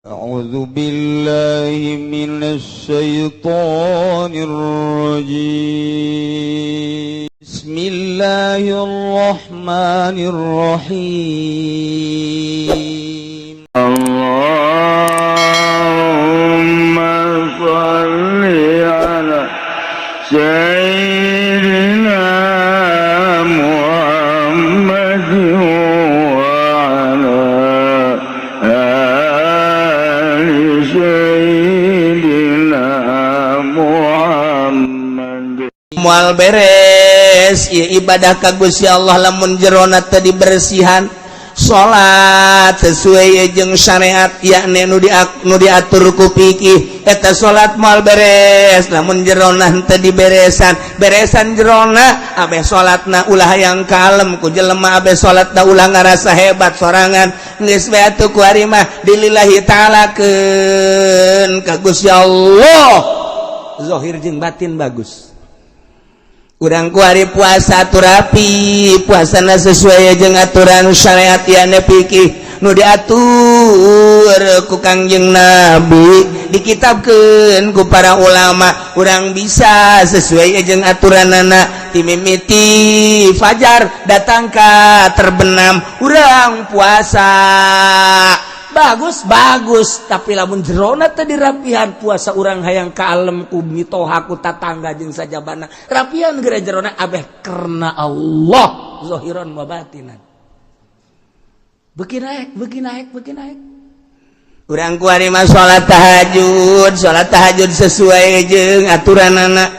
أعوذ بالله من الشيطان الرجيم. بسم الله الرحمن الرحيم. اللهم صل على سيدنا محمد وعلى آل سيدنا محمد. Moal beres ieu ibadah ka Gusti Allah lamun jerona teu dibersihan. Salat sesuai jeung syariat, yakni nu diatur ku fikih, eta salat moal beres lamun jerona teu diberesan. Beresan jerona, abeh salatna ulah yang kalem ku jelema, abeh salatna ulah ngarasa hebat sorangan. Geus we atuh, ku ari mah dilillahi ta'alakeun ka Gusti Allah, zahir jeung batin bagus. Urang kuari puasa atuh rapi, puasana sesuai jeung aturan syariat ya fikih nu diatur ku Kangjeng Nabi, dikitabkeun ku para ulama. Urang bisa sesuai jeung aturanana, timimiti fajar datang ka terbenam urang puasa. Bagus bagus, tapi lamun jerona teu dirapihan, puasa urang hayang kalem ku mitoha, ku tatangga jeung sajabana. Rapihan geura jerona, abeh karena Allah, zahiran wa batinan. Beuki naik, beuki naik, beuki naik. Urang kuari mah salat tahajud, salat tahajud sesuai jeung aturanana,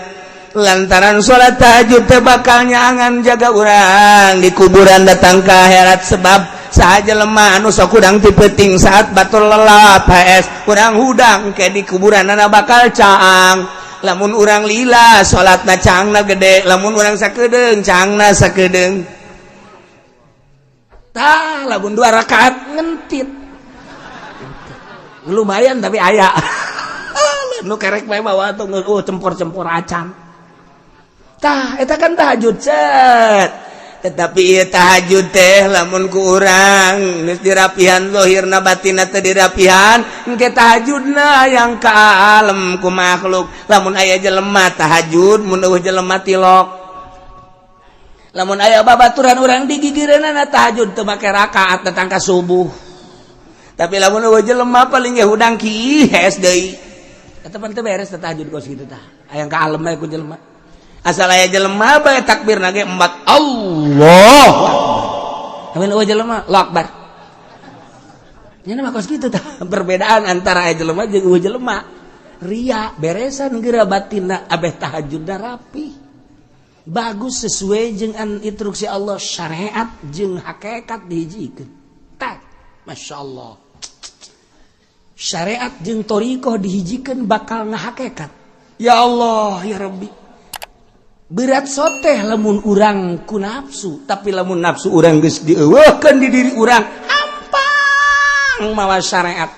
lantaran salat tahajud teh bakal nyaangan jaga urang di kuburan datang ke akhirat, sebab saha jelema anu sok hudang ti peuting saat batur lelap HS urang hudang ke di kuburan anak bakal caang. Lamun urang lila salatna, caangna gede. Lamun urang sakedeung, caangna sakedeung. Tah, lamun dua rakaat ngentit lumayan, tapi aya nu kerek bae bawa tuh, oh, cempor-cempor acan. Tah, eta kan tahajud cet. Tetapi ieu tahajud teh lamun ku urang geus dirapihan zahirna, batinna teh dirapihan, engke tahajudna yang kalem ku makhluk. Lamun aya jelema tahajud, mun euweuh jelema tilok. Lamun aya babaturan urang digigireunana tahajud teu make rakaat datang ka subuh. Tapi lamun euweuh jelema paling ge hudang ki hes deui. Eta pan teu beres tahajud kos kitu. Tah, aya kalem bae ku jelema. Asal aya jelema bae takbir nage empat, Allah. Amin. Euweuh jelema, Allahu Akbar. Nya mah kos kitu. Tah, perbedaan antara aya jelema jeung euweuh jelema. Ria beresan geura batinna, abeh tahajudna rapi bagus sesuai jeung instruksi Allah. Syariat jeung hakikat dihijikeun. Tah, Masya Allah, syariat jeung thoriqoh dihijikeun bakal ngahakekat. Ya Allah, ya Rabbi, berat soteh lamun urang ku nafsu. Tapi lamun nafsu urang geus dieuweuhkeun di diri urang, hampang mawa syariat.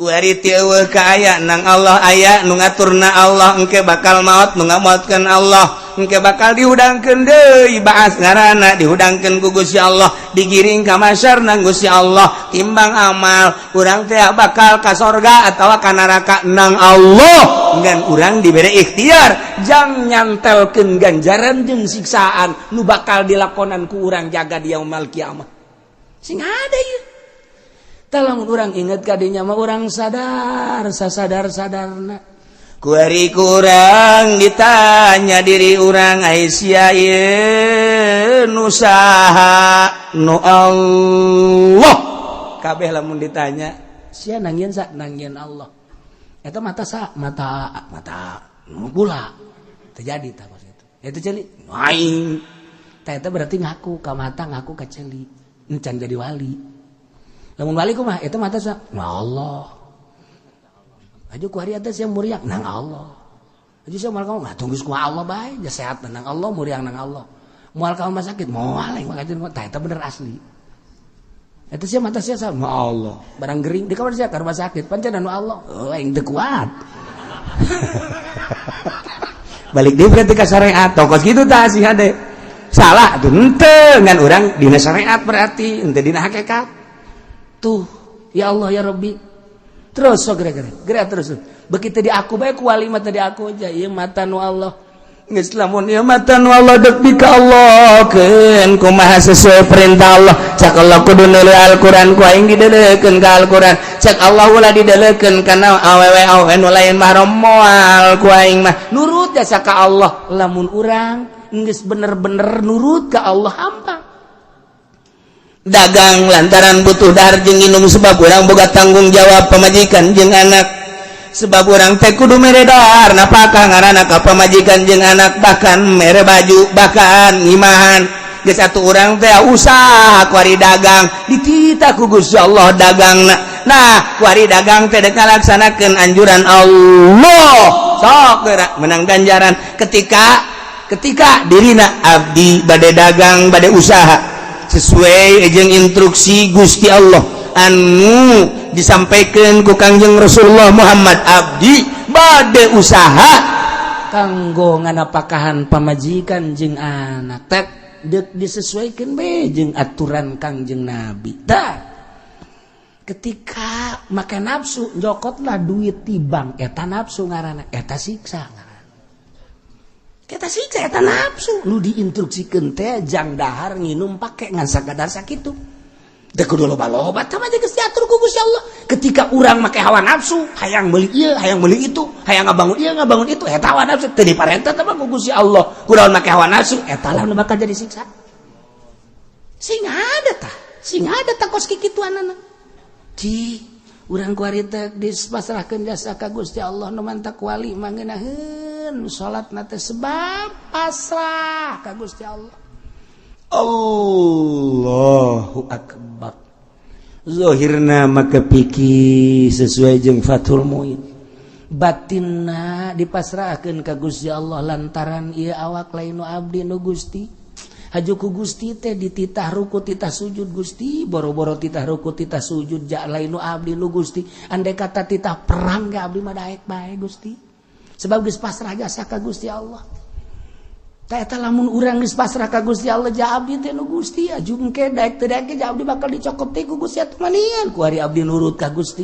Kuari ti euweuh ka aya, nang Allah aya nu ngaturna Allah. Engke bakal maot, nu ngamaotkeun Allah. Engke bakal dihudangkeun deui, baas ngaranna, dihudangkeun ku Gusti Allah, digiring ka masyar nang Gusti Allah. Timbang amal urang teh bakal ka sorga atawa ka neraka nang Allah, dan urang diberi ikhtiar jang nyantelkeun ganjaran jeung siksaan nu bakal dilakonan ku urang jaga di yaumul kiamah. Sing ada ieu. Tah, lamun urang inget kadinya mah urang sadar sasadar sadarna. Kuari kurang ditanya diri urang, ai sia ieu nu saha? Nu Allah kabeh. Lamun ditanya, sia nangieun sa? Nangieun Allah. Eta mata sa? Mata, mata nu kula. Terjadi tah kos itu. Eta ceuli nu aing. Tah, eta berarti ngaku ka mata, ngaku ka ceuli, encan jadi wali. Lamun wali kumaha? Eta mata sa? Nu Allah. Aju ku hari atas yang muriang nang Allah. Aju sia moal kamu tunggu ku Allah bae, ja sehat nang Allah, muriang nang Allah. Moal ka rumah sakit, moal aing mah. Tah, eta bener asli. Eta sia mata sia sama Allah. Barang gering di kamar sia ka rumah sakit, pancen anu Allah. Oh, aing teu kuat. Balik deui berarti ka syariat. Tokos kitu tah sih hade. Salah tuh henteu, ngan urang dina syariat berarti, henteu dina hakikat. Tuh. Ya Allah ya Rabbi. Terus sok geura terus. Begitu di aku bae ku wali mah tadi aku aja ieu mata nu Allah. Geus lamun ieu mata nu Allah deuk di ka Allah keun kumaha sesuai perintah Allah. Cak Allah kudu neuleuh Al-Qur'an ku aing dideulekeun ka Al-Qur'an. Cak Allah ulah dideulekeun kana awewe awewe nu lain mahram moal ku aing mah. Nurut jasa ka Allah. Lamun urang geus bener-bener nurut ka Allah hampang. Dagang lantaran butuh dahar jeung minum sebab urang boga tanggung jawab pamajikan jeung anak. Sebab urang teh kudu mere dahar napakah ngaranna ka pamajikan jeung anak, bahkan mere baju, bahkan ngimahan. Geus atuh urang teh usaha kuari dagang dititah ku Gusti Allah dagangna. Nah, kuari dagang teh dek ngalaksanakeun anjuran Allah. Sok geura menang ganjaran ketika dirina abdi bade dagang bade usaha sesuai jeung instruksi Gusti Allah anu disampaikan ku Kangjeng Rasulullah Muhammad, abdi bade usaha kanggo nganapakahan pamajikan jeung anak tek dek disesuaikan be jeung aturan Kangjeng Nabi. Tah, ketika make nafsu jokotlah duit ti bank, eta nafsu ngaranna, eta siksa ngaranna, eta siksa, eta nafsu. Nu diinstruksikeun teh jang dahar nginum pake ngan sakadar sakitu. Da kudu loba-loba tah mah geus diatur ku Gusti Allah. Ketika urang make hawa nafsu, hayang meuli ieu, hayang meuli itu, hayang ngabangun ieu, ngabangun itu, eta hawa nafsu teu diparentah teh mah ku Gusti Allah. Kunaon make hawa nafsu, eta lah nu bakal jadi siksa. Sing ada tah, sing ada tah kos kikituanana. Ci, urang kuari teh dipasrahkeun jasa ka Gusti Allah nu mantak wali mah ngeunaheun salatna teh sebab pasrah ka Gusti Allah. Allahu akbar. Zohirna maka pikir sesuai jeung Fathul Muin, batinna dipasrahkeun ka Gusti Allah lantaran ieu awak lain nu abdi nu Gusti. Haju ku Gusti teh dititah ruku titah sujud Gusti, boro-boro titah ruku titah sujud ja lain nu abdi nu Gusti. Andai kata titah perang ge abdi mah daek bae Gusti. Sebab geus pasrah jasa ka Gusti Allah. Tah eta lamun urang geus pasrah ka Gusti Allah ja abdi teh nu Gusti, aju engke daek teu daek ge ja abdi bakal dicokot teh ku Gusti atuh manian ku ari abdi nurut ka Gusti.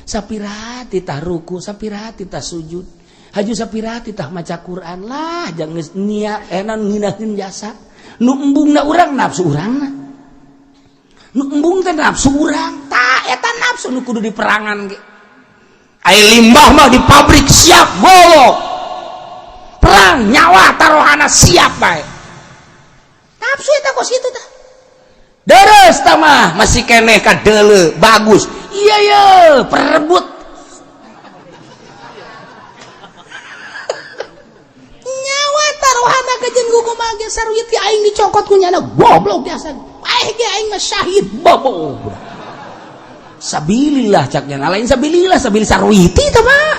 Sapira titah ruku, sapira titah sujud, haju sapira titah maca Quran lah jangan geus niat enan nginaheun jasa. Nu embungna urang nafsu urangna. Nu embung teh nafsu urang. Tah eta nafsu nu kudu diperangan ge. Ai limbah mah di pabrik siap golok. Perang nyawa taruhana siap bae. Nafsu eta kos kitu tah. Deres tah mah masih keneh kadeuleu bagus. Iya ye, perebut. Nyawa taruhana kajeun kumaha ge saruit ge aing dicokot ku nyana goblok biasa. Aing ge aing mah syahid bobo. Sabilillah cak nyana lain sabilillah sabil saruiti tah mah.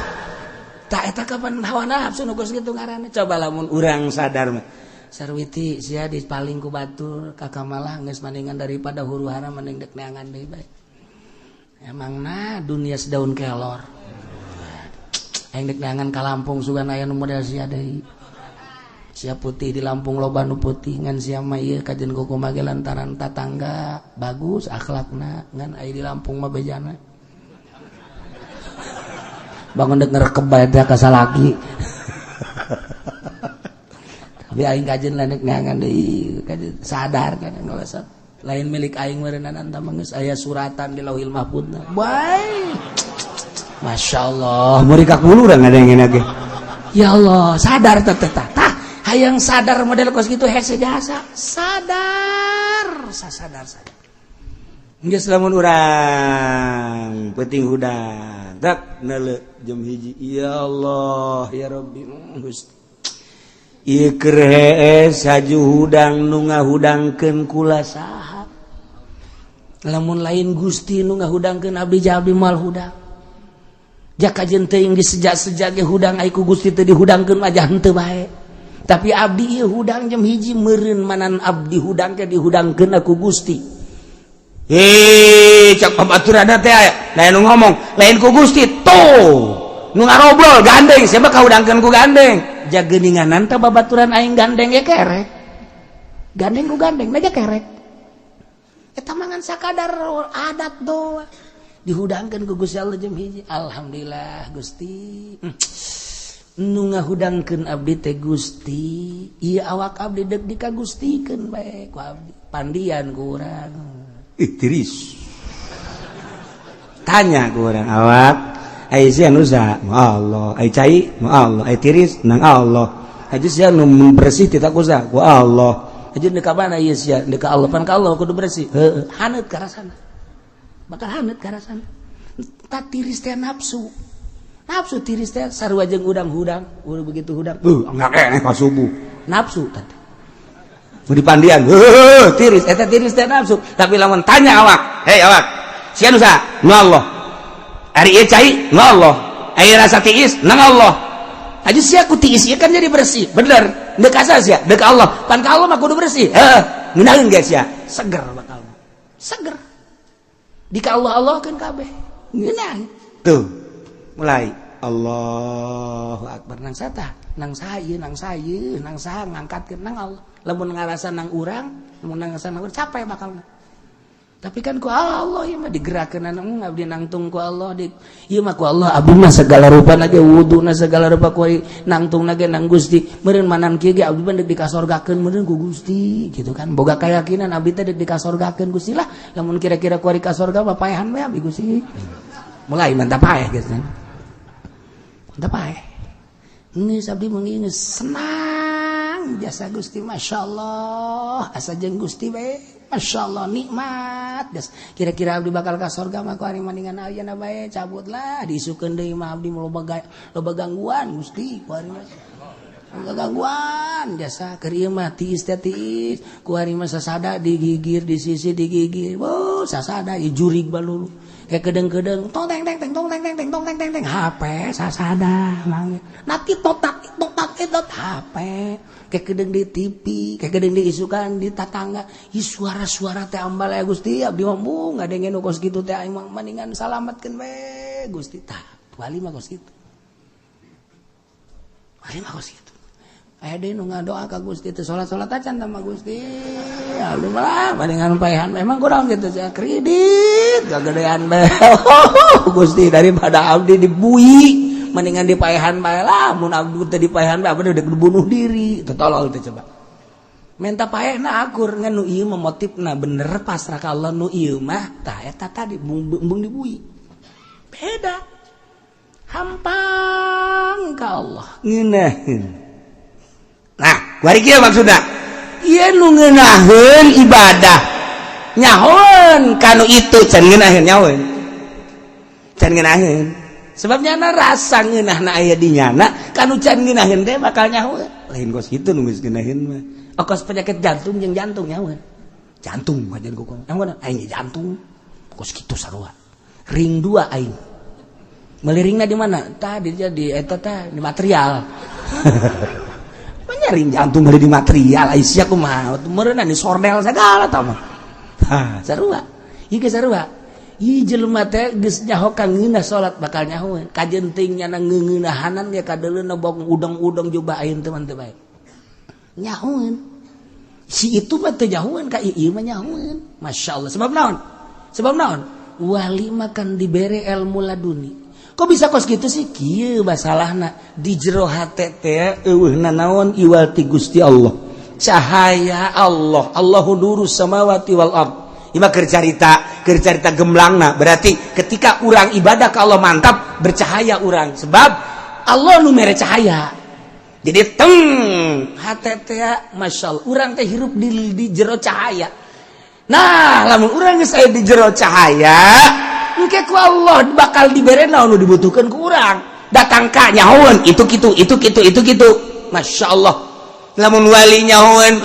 Tah eta kapan hawa nafsu nu geus kitu ngaranna. Coba lamun urang sadar mah. Sarwiti sia dipaling ku batur kakak malah geus mendingan daripada huru hara mending dek neangan deui bae. Emangna dunia sedaun kelor. Aing dek neangan ka Lampung sugan aya nu model sia deui. Sia putih di Lampung loba nu putih ngan sia mah ieu kajeun kumaha ge lantaran tatangga bagus akhlakna ngan aya di Lampung mah bejana. Bangun dek ngerekeb bae teh ka salaki. Tapi aing kajeun lain dek neangan deui kajeun sadar kan ngalesat. Lain milik aing meureunana tah mah geus aya suratan di Lauhil Mahfudna. Bae. Masya Allah, mereka bulu urang ngadengin ge. Ya Allah, sadar teh teh tah. Hayang sadar model kos kitu hese jasa. Sadar, sadar sadar. Geus lamun urang penting hudang. Tak neuleuh jam 1. Ya Allah, ya Rabbi, Gusti. Ieu keur hees haju hudang nu ngahudangkeun kula saha. Lamun lain Gusti nu ngahudangkeun abdi ja abdi moal hudang. Ja kajeun teuing geus sejak-sejak ge hudang ai ku Gusti teu dihudangkeun mah ja henteu bae. Tapi abdi ieu hudang jam 1 meureun manan abdi hudang ke dihudangkeun ku Gusti. Hei, cak pabaturan teh aya. Lain nu ngomong, lain ku Gusti tuh. Nu ngarobrol gandeng, siapa kahudangkeun ku gandeng? Ja geuninganan teh babaturan aing gandeng ge kerek. Gandeng ku gandeng aja kerek. Eta mah ngan sakadar adat doang. Dihudangkeun ku Gusti Allah jam 1. Alhamdulillah Gusti. Nu ngahudangkeun abdi teh Gusti. Ieu awak abdi deuk dikagustikeun bae ku abdi. Pandian ku urang. Ih tiris. Tanya ku urang awak, ai sia nu usaha? Allah. Ai cai? Nu Allah. Ai tiris? Nang Allah. Ai sia nu bersih ti tak usaha? Ku Allah. Aja deuk ka mana ieu sia? Deuk ka Allah, pan ka Allah kudu bersih. Heueuh, haneut karasana. Bakal haneut karasana. Tak tiris teh nafsu. Nafsu tiris teh sarua jeung udang-hudang, udah begitu hudang. Enggak keneh ka subuh. Nafsu tadi. Mau dipandian, heuh, tiris, eta tiris teh nafsu. Tapi lamun tanya awak, hei awak, sia nu saha? Nu Allah. Ari ieu cai? Nu Allah. Ari rasa tiis? Nang Allah. Aja sia ku tiis ieu kan jadi bersih. Bener. Deuk asa sia, deuk Allah. Pan ka Allah mah kudu bersih. Heuh, ngeunaheun ge sia. Seger bakal. Seger. Di ka Allah Allah kan kabeh. Ngeunah. Tuh. Mulai Allahu Akbar nang sata, nang saha nang saha nang saha ngangkatkeun nang Allah. Lamun ngarasa nang urang, lamun ngarasa nang urang capek bakalna. Tapi kan ku Allah ieu mah digerakkeun nang abdi nangtung ku Allah di ieu mah ku Allah abdi mah segala rupa ge wuduna segala rupa ku nangtung ge nang Gusti. Meureun manan kieu ge abdi mah deuk dikasorgakeun meureun ku Gusti gitu kan. Boga keyakinan abdi teh deuk dikasorgakeun Gusti lah. Lamun kira-kira ku ka sorga mah paehan we abdi Gusti. Mulai mantap paeh geus kan. Mantap paeh. Geus abdi mah geus senang jasa Gusti masyaallah asa jeung Gusti we. Masya Allah nikmat gas. Kira-kira abdi bakal ka sorga mah ku ari maningan ayeuna bae cabutlah diisukeun deui mah abdi loba gangguan Gusti ku ari mah loba gangguan jasa keur ieu mah tiis teh tiis ku ari mah sasada digigir di sisi digigir oh sasada ieu jurig balulu kayak kedeng-kedeng tong teng teng teng tong teng teng teng tong teng teng teng HP sasada mang nati tot tot tot tot HP kayak kedeng di TV kayak kedeng di isukan di tatangga ih suara-suara teh ambal ya Gusti abdi mah mung ngadenge nu kos kitu teh aing mah mendingan salametkeun we Gusti tah wali mah kos kitu wali mah kos kitu aya deui nu ngadoa ka Gusti teh salat-salat acan tah mah Gusti abdi mah mendingan paehan memang kurang gitu sia kredit gagedean bae Gusti daripada abdi dibui mendingan dipaehan bae lah mun abdi teh dipaehan bae abdi udah bunuh diri teu tolol teh coba menta paehna akur ngan nu ieu mah motifna bener pasrah ka Allah nu ieu mah tah eta tadi embung dibui beda hampang ka Allah ngeunaheun. Nah, kuari kieu maksudna ieu nu ngeunaheun ibadah nyahoeun kanu itu can ngeunaheun nyahoeun can ngeunaheun sebabnya na rasa ngeunahna aya di nyana kanu can ngeunaheun teh bakal nyahoeun lain kos kitu nu geus ngeunaheun mah okos penyakit jantung jeung jantung nyahoeun jantung wajan ku nyahoeun aing jantung kos kitu sarua ring 2 aing meuli ringna di mana tah di jadi eta tah di material ring jantung meuli di material ai sia kumaha meureunna di sordel sagala tah mah ha sarua ieu ge sarua ieu jelema teh geus nyaho ka ngeunah salat bakal nyahoeun kajenting nyana ngeungeunahanan ge kadeuleuna bong udang-udang coba aing teh mah teu bae nyahoeun si itu mah teu nyahoeun ka ieu mah nyahoeun masyaallah sebab naon wali mah kan dibere ilmu laduni kok bisa kos kitu sih kieu masalahna di jero hate teh eueuhna naon iwal ti Gusti Allah cahaya Allah Allahu nurus samawati wal ard. Ima keur carita gemlangna berarti ketika urang ibadah ke Allah mantap bercahaya urang sebab Allah nu mere cahaya jadi teng hate teh masyaallah urang teh hirup di jero cahaya. Nah lamun urang geus aya di jero cahaya engke ku Allah bakal dibere naon nu dibutuhkeun ku urang datang ka nyahoeun itu kitu itu kitu itu kitu masyaallah lamun wali nyahoeun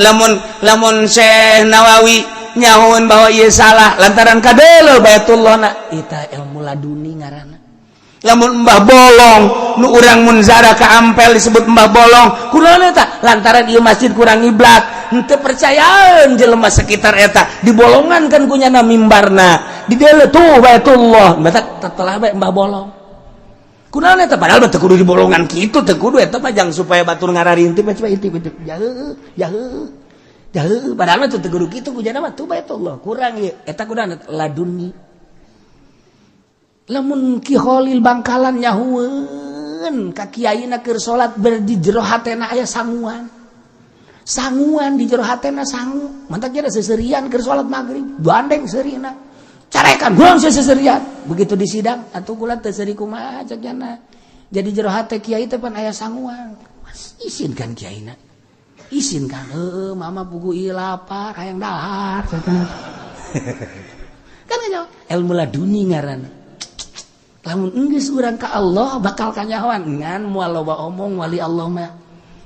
lamun Syekh Nawawi nyahoeun bahwa ieu salah lantaran kadeuleu Baitullah na eta ilmu laduni ngaranna lamun Mbah Bolong nu urang mun zara ka Ampel disebut Mbah Bolong kunaon eta lantaran ieu masjid kurang ngiblat henteu percayaan jelema sekitar eta dibolongan kan kunyana mimbarna di deuleu tuh Baitullah batak telah bae Mbah Bolong kunaon eta padahal teu kudu dibolongan kitu teu kudu eta mah jang supaya batur ngararinti mah coba intip intip jauh jauh jauh padahal mah teu kudu kitu kunyana mah tuh Baitullah kurang ieu eta kunaon laduni. Lamun Ki Kholil Bangkalan nyahueun ka kiaina keur salat ber di jero hatena aya sanguan. Sanguan di jero hatena sangu. Mantak jadi seserian keur salat maghrib, gandeng seurina. Carekan gurang seserian. Begitu di sidang atuh kula teu seuri kumaha cek jana. Jadi jero hate kiai teh pan aya sanguan. Isin kan kiaina. Isin kan heueuh mama pugu ieu lapar hayang dahar. Kan nyaho ilmu laduni ngaranna. Lamun enggeus urang ka Allah bakal kanyahoan ngan moal loba omong wali Allah mah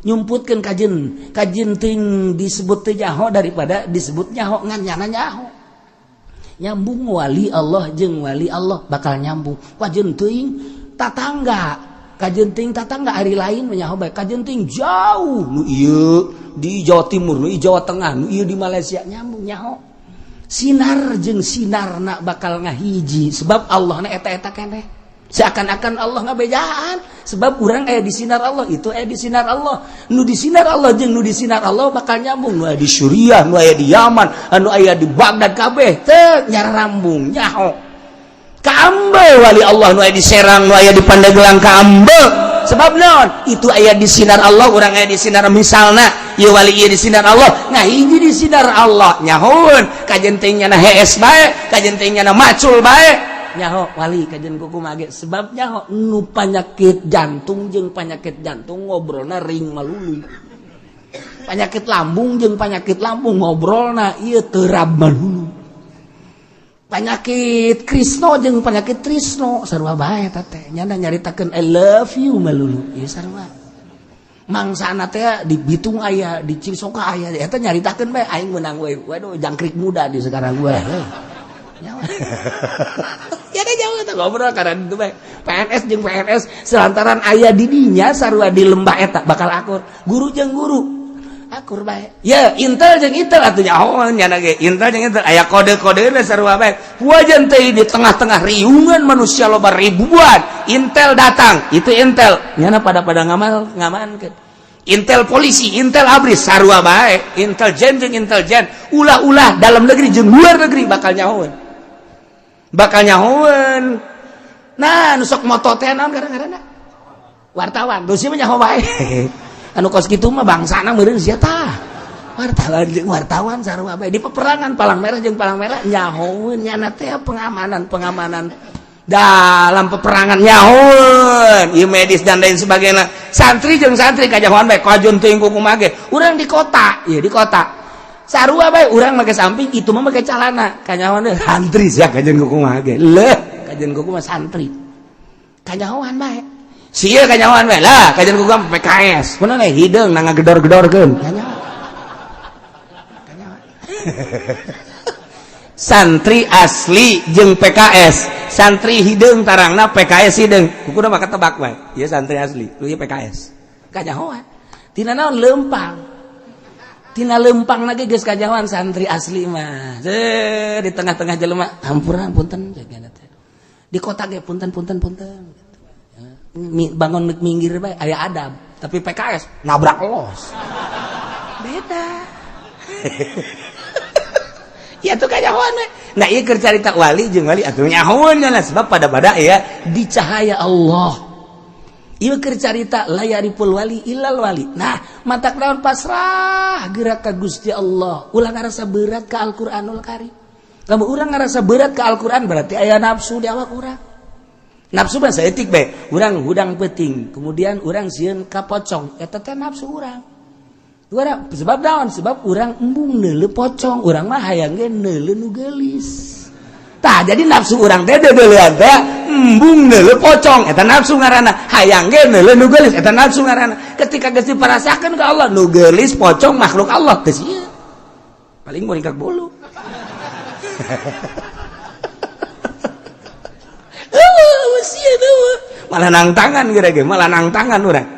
nyumputkeun kajen kajen teuing disebut teu nyaho daripada disebut nyaho ngan nyana nyaho. Nyambung wali Allah jeung wali Allah bakal nyambung. Kajen teuing tatangga, kajen teuing tatangga ari lain mah nyaho bae, kajen teuing jauh nu ieu di Jawa Timur, nu ieu Jawa Tengah, nu ieu di Malaysia nyambung nyaho. Sinar jeung sinarna bakal ngahiji sebab Allah na eta-eta keneh. Seakan-akan Allah ngabejaan sebab urang aya di sinar Allah, itu aya di sinar Allah. Nu di sinar Allah jeung nu di sinar Allah bakal nyambung. Nu aya di Suriah, nu aya di Yaman, anu aya di Baghdad kabeh teu nyarambung nyaho. Kaambe wali Allah nu aya di Serang, nu aya di Pandeglang kaambe. Sebab naon? Itu aya di sinar Allah, urang aya di sinar misalna ieu wali ieu di sinar Allah, ngahiji di sinar Allah nyahoeun kajen teh nyana hees bae, kajen teh nyana macul bae. Nyaho wali kajen kumaha ge sebab nyaho nu panyakit jantung jeung panyakit jantung ngobrolna ring malulu. Panyakit lambung jeung panyakit lambung ngobrolna ieu terab malulu. Panyakit Krisno jeung panyakit Trisno sarua bae eta teh nyana nyaritakeun I love you malulu ieu sarua. Mangsana teh di Bitung aya, di Cisoka aya eta nyaritakeun bae aing meunang we. Waduh jangkrik muda di sekarang gue. Ya deh jauh eta ngobrol karena itu bae. PNS jeung PNS selantaran aya di dinya sarua di lembah eta bakal akur. Guru jeung guru akur bae. Ya Intel jeung Intel atuh nyaho nyana ge Intel jeung Intel aya kode-kodena sarua bae. Wajan teh di tengah-tengah riungan manusia loba ribuan, Intel datang, itu Intel nyana pada-pada ngamal ngamankeun. Intel polisi, Intel ABRI sarua bae. Intelijen jeung intelijen, ulah-ulah dalam negeri jeung luar negeri bakal nyahoeun. Bakal nyahoeun. Nah, nu sok moto teh naon gara-garana? Wartawan, dosi mah nyaho bae. Anu kos kitu mah bangsana meureun sia tah. Wartawan jeung wartawan sarua bae di peperangan palang merah jeung palang merah nyahoeun nyana teh pengamanan-pengamanan dalam peperangan nyahoeun ieu medis dan lain sebagainya. Santri jeung santri kajahoan bae kajeun teuing kumaha ge. Urang di kota, ieu di kota. Sarua bae urang make samping itu mah make calana. Kanyahoan teh santri sia kajeun kumaha ge. Leuh, kajeun kumaha santri. Kanyahoan bae. Sia kanyahoan bae lah kajeun kumaha PKS. Kunaon we hideung na ngagedor-gedorkeun. Kanyahoan. Kanyahoan. Santri asli jeung PKS. Santri hideung tarangna PKS hideung. Kuku mah ketebak bae. Ieu santri asli, lu ieu PKS. Kanyahoan. Tina naon leumpang. Tina leumpang lagi geus kanyahoan santri asli mah. Di tengah-tengah jelema hampura punten jagana teh. Di kota ge punten punten punten. Bangun minggir bae aya adab, tapi PKS nabrak los. Beda. Ya tuh kanyahoan we. Nah ieu keur carita wali jeung wali atuh nyahoeun nya sebab pada-pada ya di cahaya Allah. Ieu keur carita la yariful wali illal wali. Nah, matak naon pasrah gerak ka Gusti Allah. Ulah ngarasa berat ka Al-Qur'anul Karim. Lamun urang ngarasa berat ka Al-Qur'an berarti aya nafsu di awak urang. Nafsu mah saeutik bae. Urang hudang peuting, kemudian urang sieun ka pocong. Eta teh nafsu urang. Urang sebab naon? Sebab urang embung neuleuh pocong, urang mah hayang ge neuleuh nu geulis. Tah jadi nafsu urang teh deudeuleun teh embung neuleuh pocong, eta nafsu ngaranna. Hayang ge neuleuh nu geulis, eta nafsu ngaranna. Ketika geus diparasakeun ka Allah, nu geulis pocong makhluk Allah teh sieun. Paling muringkak bulu. Malah nang tangan kira-kira, malah nang tangan urang.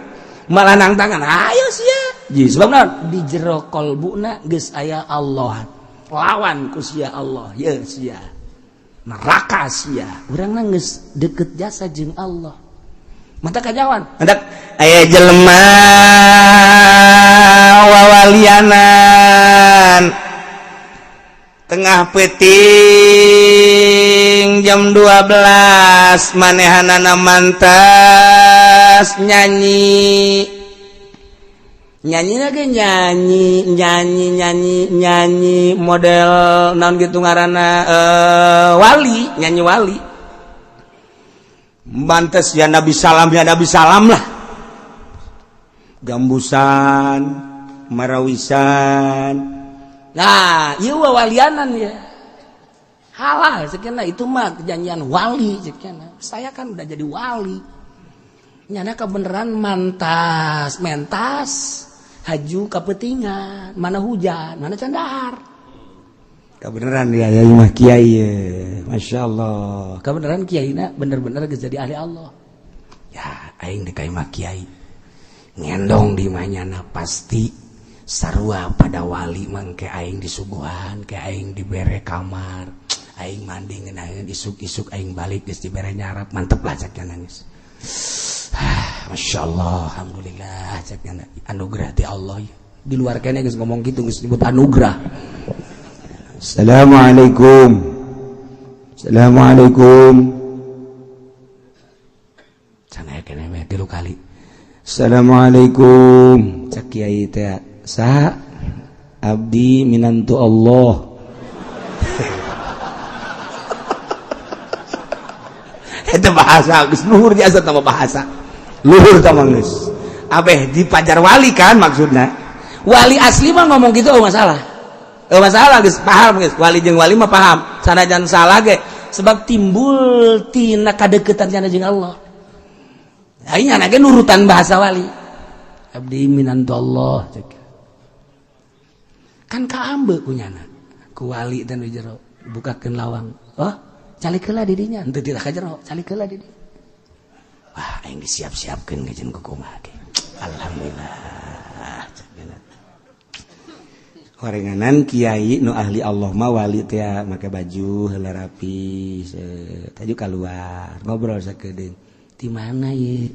Malah nang tangan. Ayo sia. Ji sebab naon? Di jero kolbuna geus aya Allah. Lawan ku sia Allah, ye sia. Neraka sia. Urang geus deket jasa jeung Allah. Mata kajawan. Hendak aya jelema wawalianan. Tengah peuting jam 12 manehanana mantas nyanyi. Nyanyi lagi nyanyi nyanyi nyanyi nyanyi model naon gitu ngaranna wali, nyanyi wali. Mantas ya Nabi salam ya Nabi salam lah. Gambusan, marawisan. Nah, ieu walianan ya. Halal sekian itu mah kejanjian wali sekian. Saya kan udah jadi wali. Nyana kebeneran mantas, mentas, haju kapetingan, mana hujan, mana candar. Kebeneran ya ya mah kiai ya. Masya Allah. Kebeneran kiaina bener-bener geus jadi ahli Allah. Ya, aing deuk ka imah kiai. Ngendong di imahnyana pasti sarua pada wali mangke aing disuguhan, ke aing dibere kamar, aing mandi ngeunaheun isuk-isuk aing balik geus dibere nyarap, mantep lah cek nangis. Masya Allah, alhamdulillah cek anugerah ti Allah. Di luar kene geus ngomong gitu geus disebut anugerah. Assalamualaikum. Assalamualaikum. Can aya kene we 3 kali. Assalamualaikum. Cek kiai teh sa abdi minantu Allah. Itu bahasa geus luhur jasa tambah bahasa. Luhur tambah geus. Abeh di pajar wali kan maksudna. Wali asli mah ngomong gitu oh masalah. Oh masalah geus paham geus. Wali jeung wali mah paham. Sanajan salah ge sebab timbul tina kadeukeutan cenah jeung Allah. Aing nya ge nurutan bahasa wali. Abdi minantu Allah cek. Kan kaambe kunyana ku wali dan di jero bukakeun lawang. Oh, calik heula di dinya, henteu teu ka jero, calik heula di dinya. Wah, aing disiap-siapkeun ngajen ku kumaha ge. Alhamdulillah. Horenganan kiai nu ahli Allah mah wali teh make baju heula rapi, taju kaluar, ngobrol sakedeung. Di mana ye?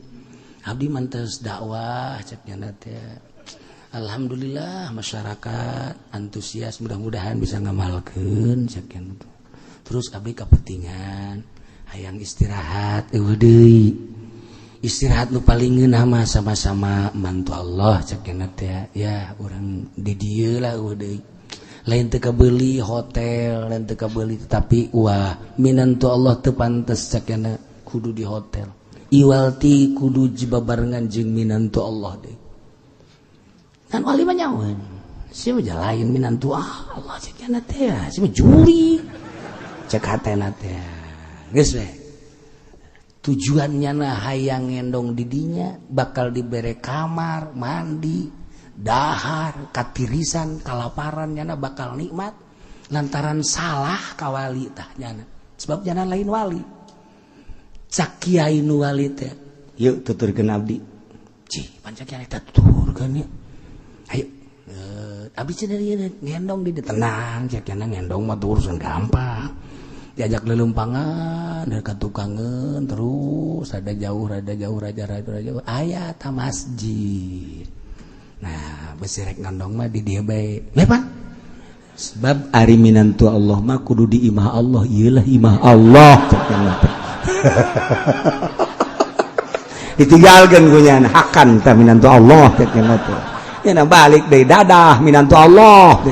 Abdi mantes dakwah cek nyana teh. Alhamdulillah masyarakat antusias, mudah-mudahan bisa ngamalkeun sekian. Terus abdi kapentingan hayang istirahat eueuh deui. Istirahat nu paling ngeunah mah sama-sama mantu Allah cek teh ya urang di dieu lah eueuh deui. Lain teu kabeuli hotel, lain teu kabeuli tetapi wah minantu Allah teu pantes cek kudu di hotel. Iwal ti kudu jibabarengan jeung minantu Allah deui. Kan wali mah nyaweun. Sia mah lain minantu Allah cek nya teh, sia mah juri. Cek hatena teh. Geus we. Tujuannya na hayang ngendong di dinya bakal dibere kamar, mandi, dahar, katirisan, kalaparan nyana bakal nikmat lantaran salah ka wali tah nyana. Sebab nyana lain wali. Cak kiai nu wali teh. Yuk tuturkeun abdi. Cih, pancak kiai teh tuturkeun yeuh. Ayo, abis dari ngendong di tenang, cek ngendong mah urusan gampang. Diajak lelumpangan, dari tukangan terus ada jauh, rada jauh, raja raja jauh. Aya ta masjid. Nah, besirek ngendong mah di dia bae. Lepan. Sebab ari minantu Allah mah kudu di imah Allah, ieulah imah Allah. Ditinggalkeun ku nya hakan ta minantu Allah cek teh. Nya balik deui dadah minantu Allah.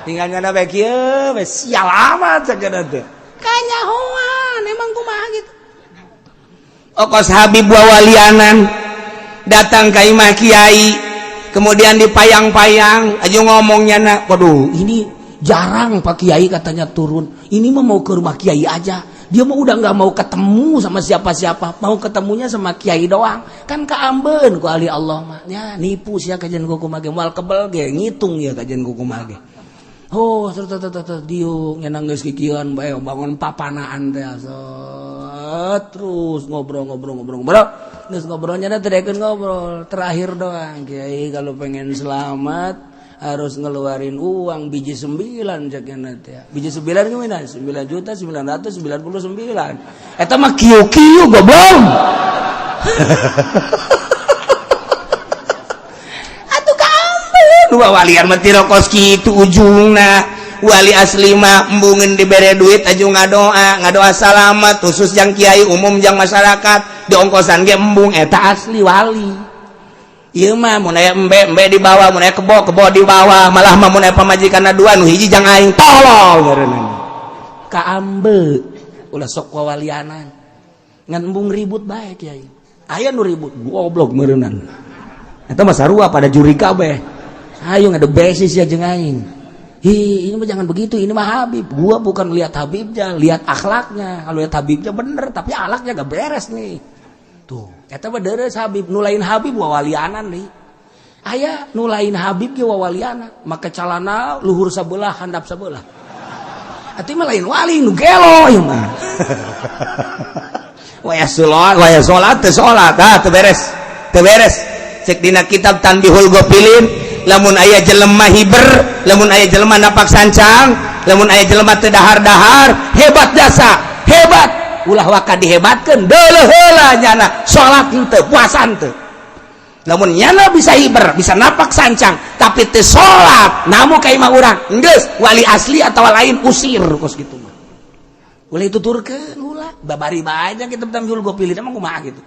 Tinggal nyana bae kieu we sial amat cek teh. Kanyahoan emang kumaha gitu. Okos Habib wawalianan datang ka imah kiai, kemudian dipayang-payang aja ngomongnya na, waduh ini jarang Pak Kiai katanya turun. Ini mah mau ke rumah kiai aja. Dia mah udah nggak mau ketemu sama siapa-siapa, mau ketemunya sama kiai doang. Kan kaambeun ku ahli Allah mah. Nya nipu sia kajian kuku mage moal kebel ge ngitung ya kajian kuku mage. Oh, terus diuk nyenang geus kikieuan bae bangun papanaan teh terus ngobrol-ngobrol-ngobrol. Geus ngobrolnya teh daekeun ngobrol. Terakhir doang kiai kalau pengen selamat harus ngeluarin uang biji 9 cek teh. Biji 9 gimana? 9.999. Eta mah kieu-kieu goblok. Atuh kaambeun walian mah tiro kos kitu ujungna. Wali asli mah embungeun dibere duit aju ngadoa, ngadoa salamat khusus jang kiai, umum jang masyarakat, diongkosan ge embung, eta asli wali. Ieu mah mun aya embe, embe dibawa, mun aya kebo, kebo dibawa, malah mah mun aya pamajikanna dua nu hiji jang aing, tolol ngaranna. Kaambe ulah sok wawalianan. Ngan embung ribut bae kiai. Aya nu ribut goblok meureunnan. Eta mah sarua pada juri kabeh. Ayo ngade besis ya jeung aing. Hi, ini mah jangan begitu, ini mah Habib. Gua bukan lihat Habibnya, lihat akhlaknya. Kalau lihat Habibnya bener, tapi akhlaknya gak beres nih. Tuh, eta mah deres Habib, nu lain Habib wawalianan nih. Aya nu lain Habib ge wawalianan, make calana luhur sabelah, handap sabelah. Atuh mah lain wali nu gelo ieu mah. Waya salat, waya salat teu salat, ah teu beres. Teu beres. Cek dina kitab Tanbihul Ghafilin, lamun aya jelema hiber, lamun aya jelema napak sancang, lamun aya jelema teu dahar-dahar, hebat jasa, hebat. Ulah waka dihebatkeun, deuleuh heula nyana salat henteu, puasa henteu. Lamun nyana bisa hiber, bisa napak sancang, tapi teu salat, namu ka imah urang, geus wali asli atawa lain usir kos kitu mah. Ulah dituturkeun ulah, babari bae nya kitab Tanbihul Ghafilin emang kumaha gitu.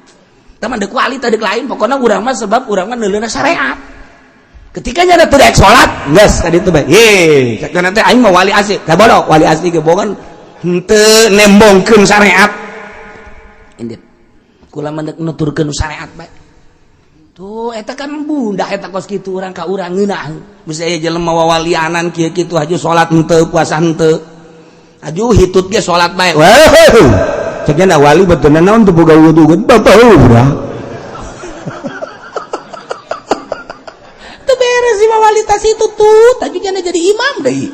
Teman dek wali tadi lain, pokoknya urang mah sebab urang mah neuleuna syariat. Ketika nyana teu daek salat, geus tadi teh bae. Ye, cek nanti aing mah wali asli. Ka bodoh, wali asli ge bogan henteu nembongkeun syariat. Indit. Kula mah nuturkeun syariat bae. Tuh eta kan bunda eta kos kitu urang ka urang ngeunah. Geus aya jelema wawalianan kieu kitu haju salat henteu, puasa henteu. Aju hitut ge salat bae. Wah. Cek nya wali betulna naon teu boga wudu bapak urang. Teu beres si wali tas itu tuh, tadi nya jadi imam deui.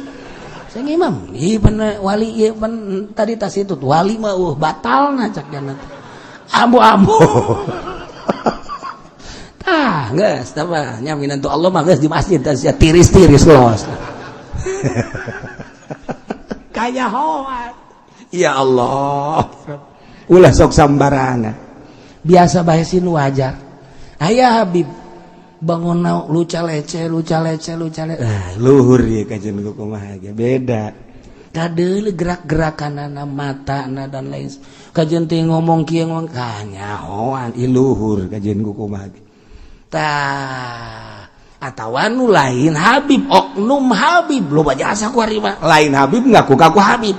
Saya imam, ieu pan wali ieu pan tadi tas itu wali mah batalna cak nya teh. Ambo-ambo. Tah, geus tah mah nya minantu Allah mah geus di masjid tah sia tiris-tiris los. Kanyahoan. Ya Allah. Ulah sok sambarangan. Biasa bae sin wajar. Aya Habib bangun luca lece luca lece luca lece. Ah, luhur ya kajian kumaha ge beda. Kadeuleu gerak-gerakanana matana dan lain. Kajian teh ngomong kieu ngomong kanyahoan ieu luhur kajian kumaha ge. Tah atawa nu lain Habib oknum Habib loba jasa ku ari mah. Lain Habib ngaku ngaku Habib.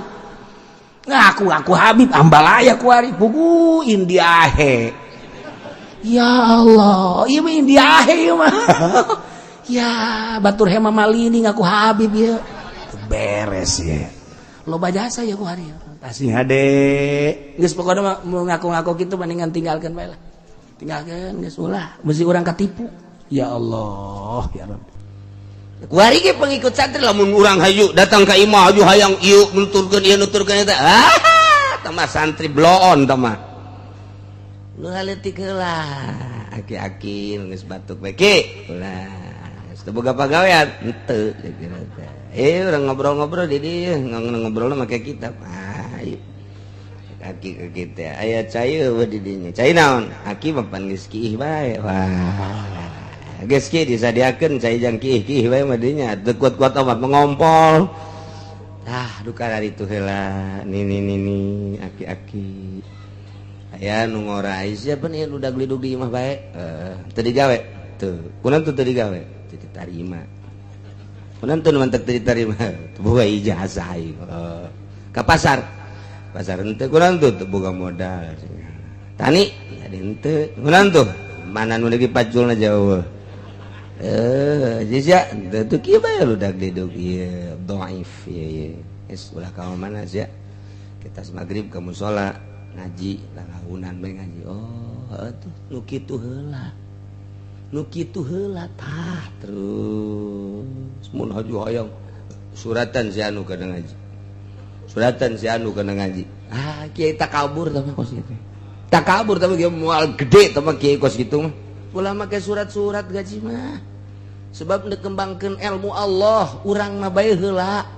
Ngaku-ngaku Habib ambalaya ku ari pugu Indiahe. Ya Allah, ieu mah Indiahe ieu mah. Ya batur Hema Malini ngaku Habib ieu. Beres ya. Loba jasa ya ku ari. Tasih hade. Geus pokona mah ngaku-ngaku kitu mendingan tinggalkeun bae lah. Tinggalkeun geus ulah, mesti urang katipu. Ya Allah, ya Rabbi. Kuari ge pengikut santri lamun urang hayu datang ka imah hayu hayang ieu nuturkeun ieu nuturkeun eta. Ah, tambah santri bloon tah mah. Nu leutik heula. Aki-aki geus batuk bae ki. Ulah, geus teu boga pagawean henteu kira teh. Urang ngobrol-ngobrol di dieu, ngobrolna make kitab. Ah, ieu. Aki ke kita aya cai eueuh di dinya. Cai naon? Aki mah pan geus kiih bae. Wah. Geus kieu disadiakeun cai jang kiih-kiih bae mah dinya. Teu kuat-kuat amat mengompol. Ah, duka dari itu heula. Nini nini aki-aki. Aya nu ngora siapa nih udah glidug di imah bae. Teu digawe. Tuh, kunaon tuh teu digawe? Teu ditarima. Kunaon tuh mantek teu ditarima? Teu boga ijazah aing. Ka pasar. Pasar henteu kunaon tuh teu boga modal. Tani jadi henteu. Kunaon tuh? Mana nu lagi paculna jauh. Jisya teu kieu bae ludak didug ieu dhaif ieu ieu. Geus ulah ka mana sia. Kita maghrib ka musala ngaji lalaunan bae ngaji. Oh, atuh nu kitu heula. Nu kitu heula tah terus mun haju hayang suratan si anu kana ngaji. Suratan si anu kana ngaji. Ah, kiai takabur tah mah kos kitu. Takabur tah mah kieu moal gede tah mah kiai kos kitu mah. Ulah make surat-surat gaji mah. Sebab nekembangkeun ilmu Allah, urang mah bae heula.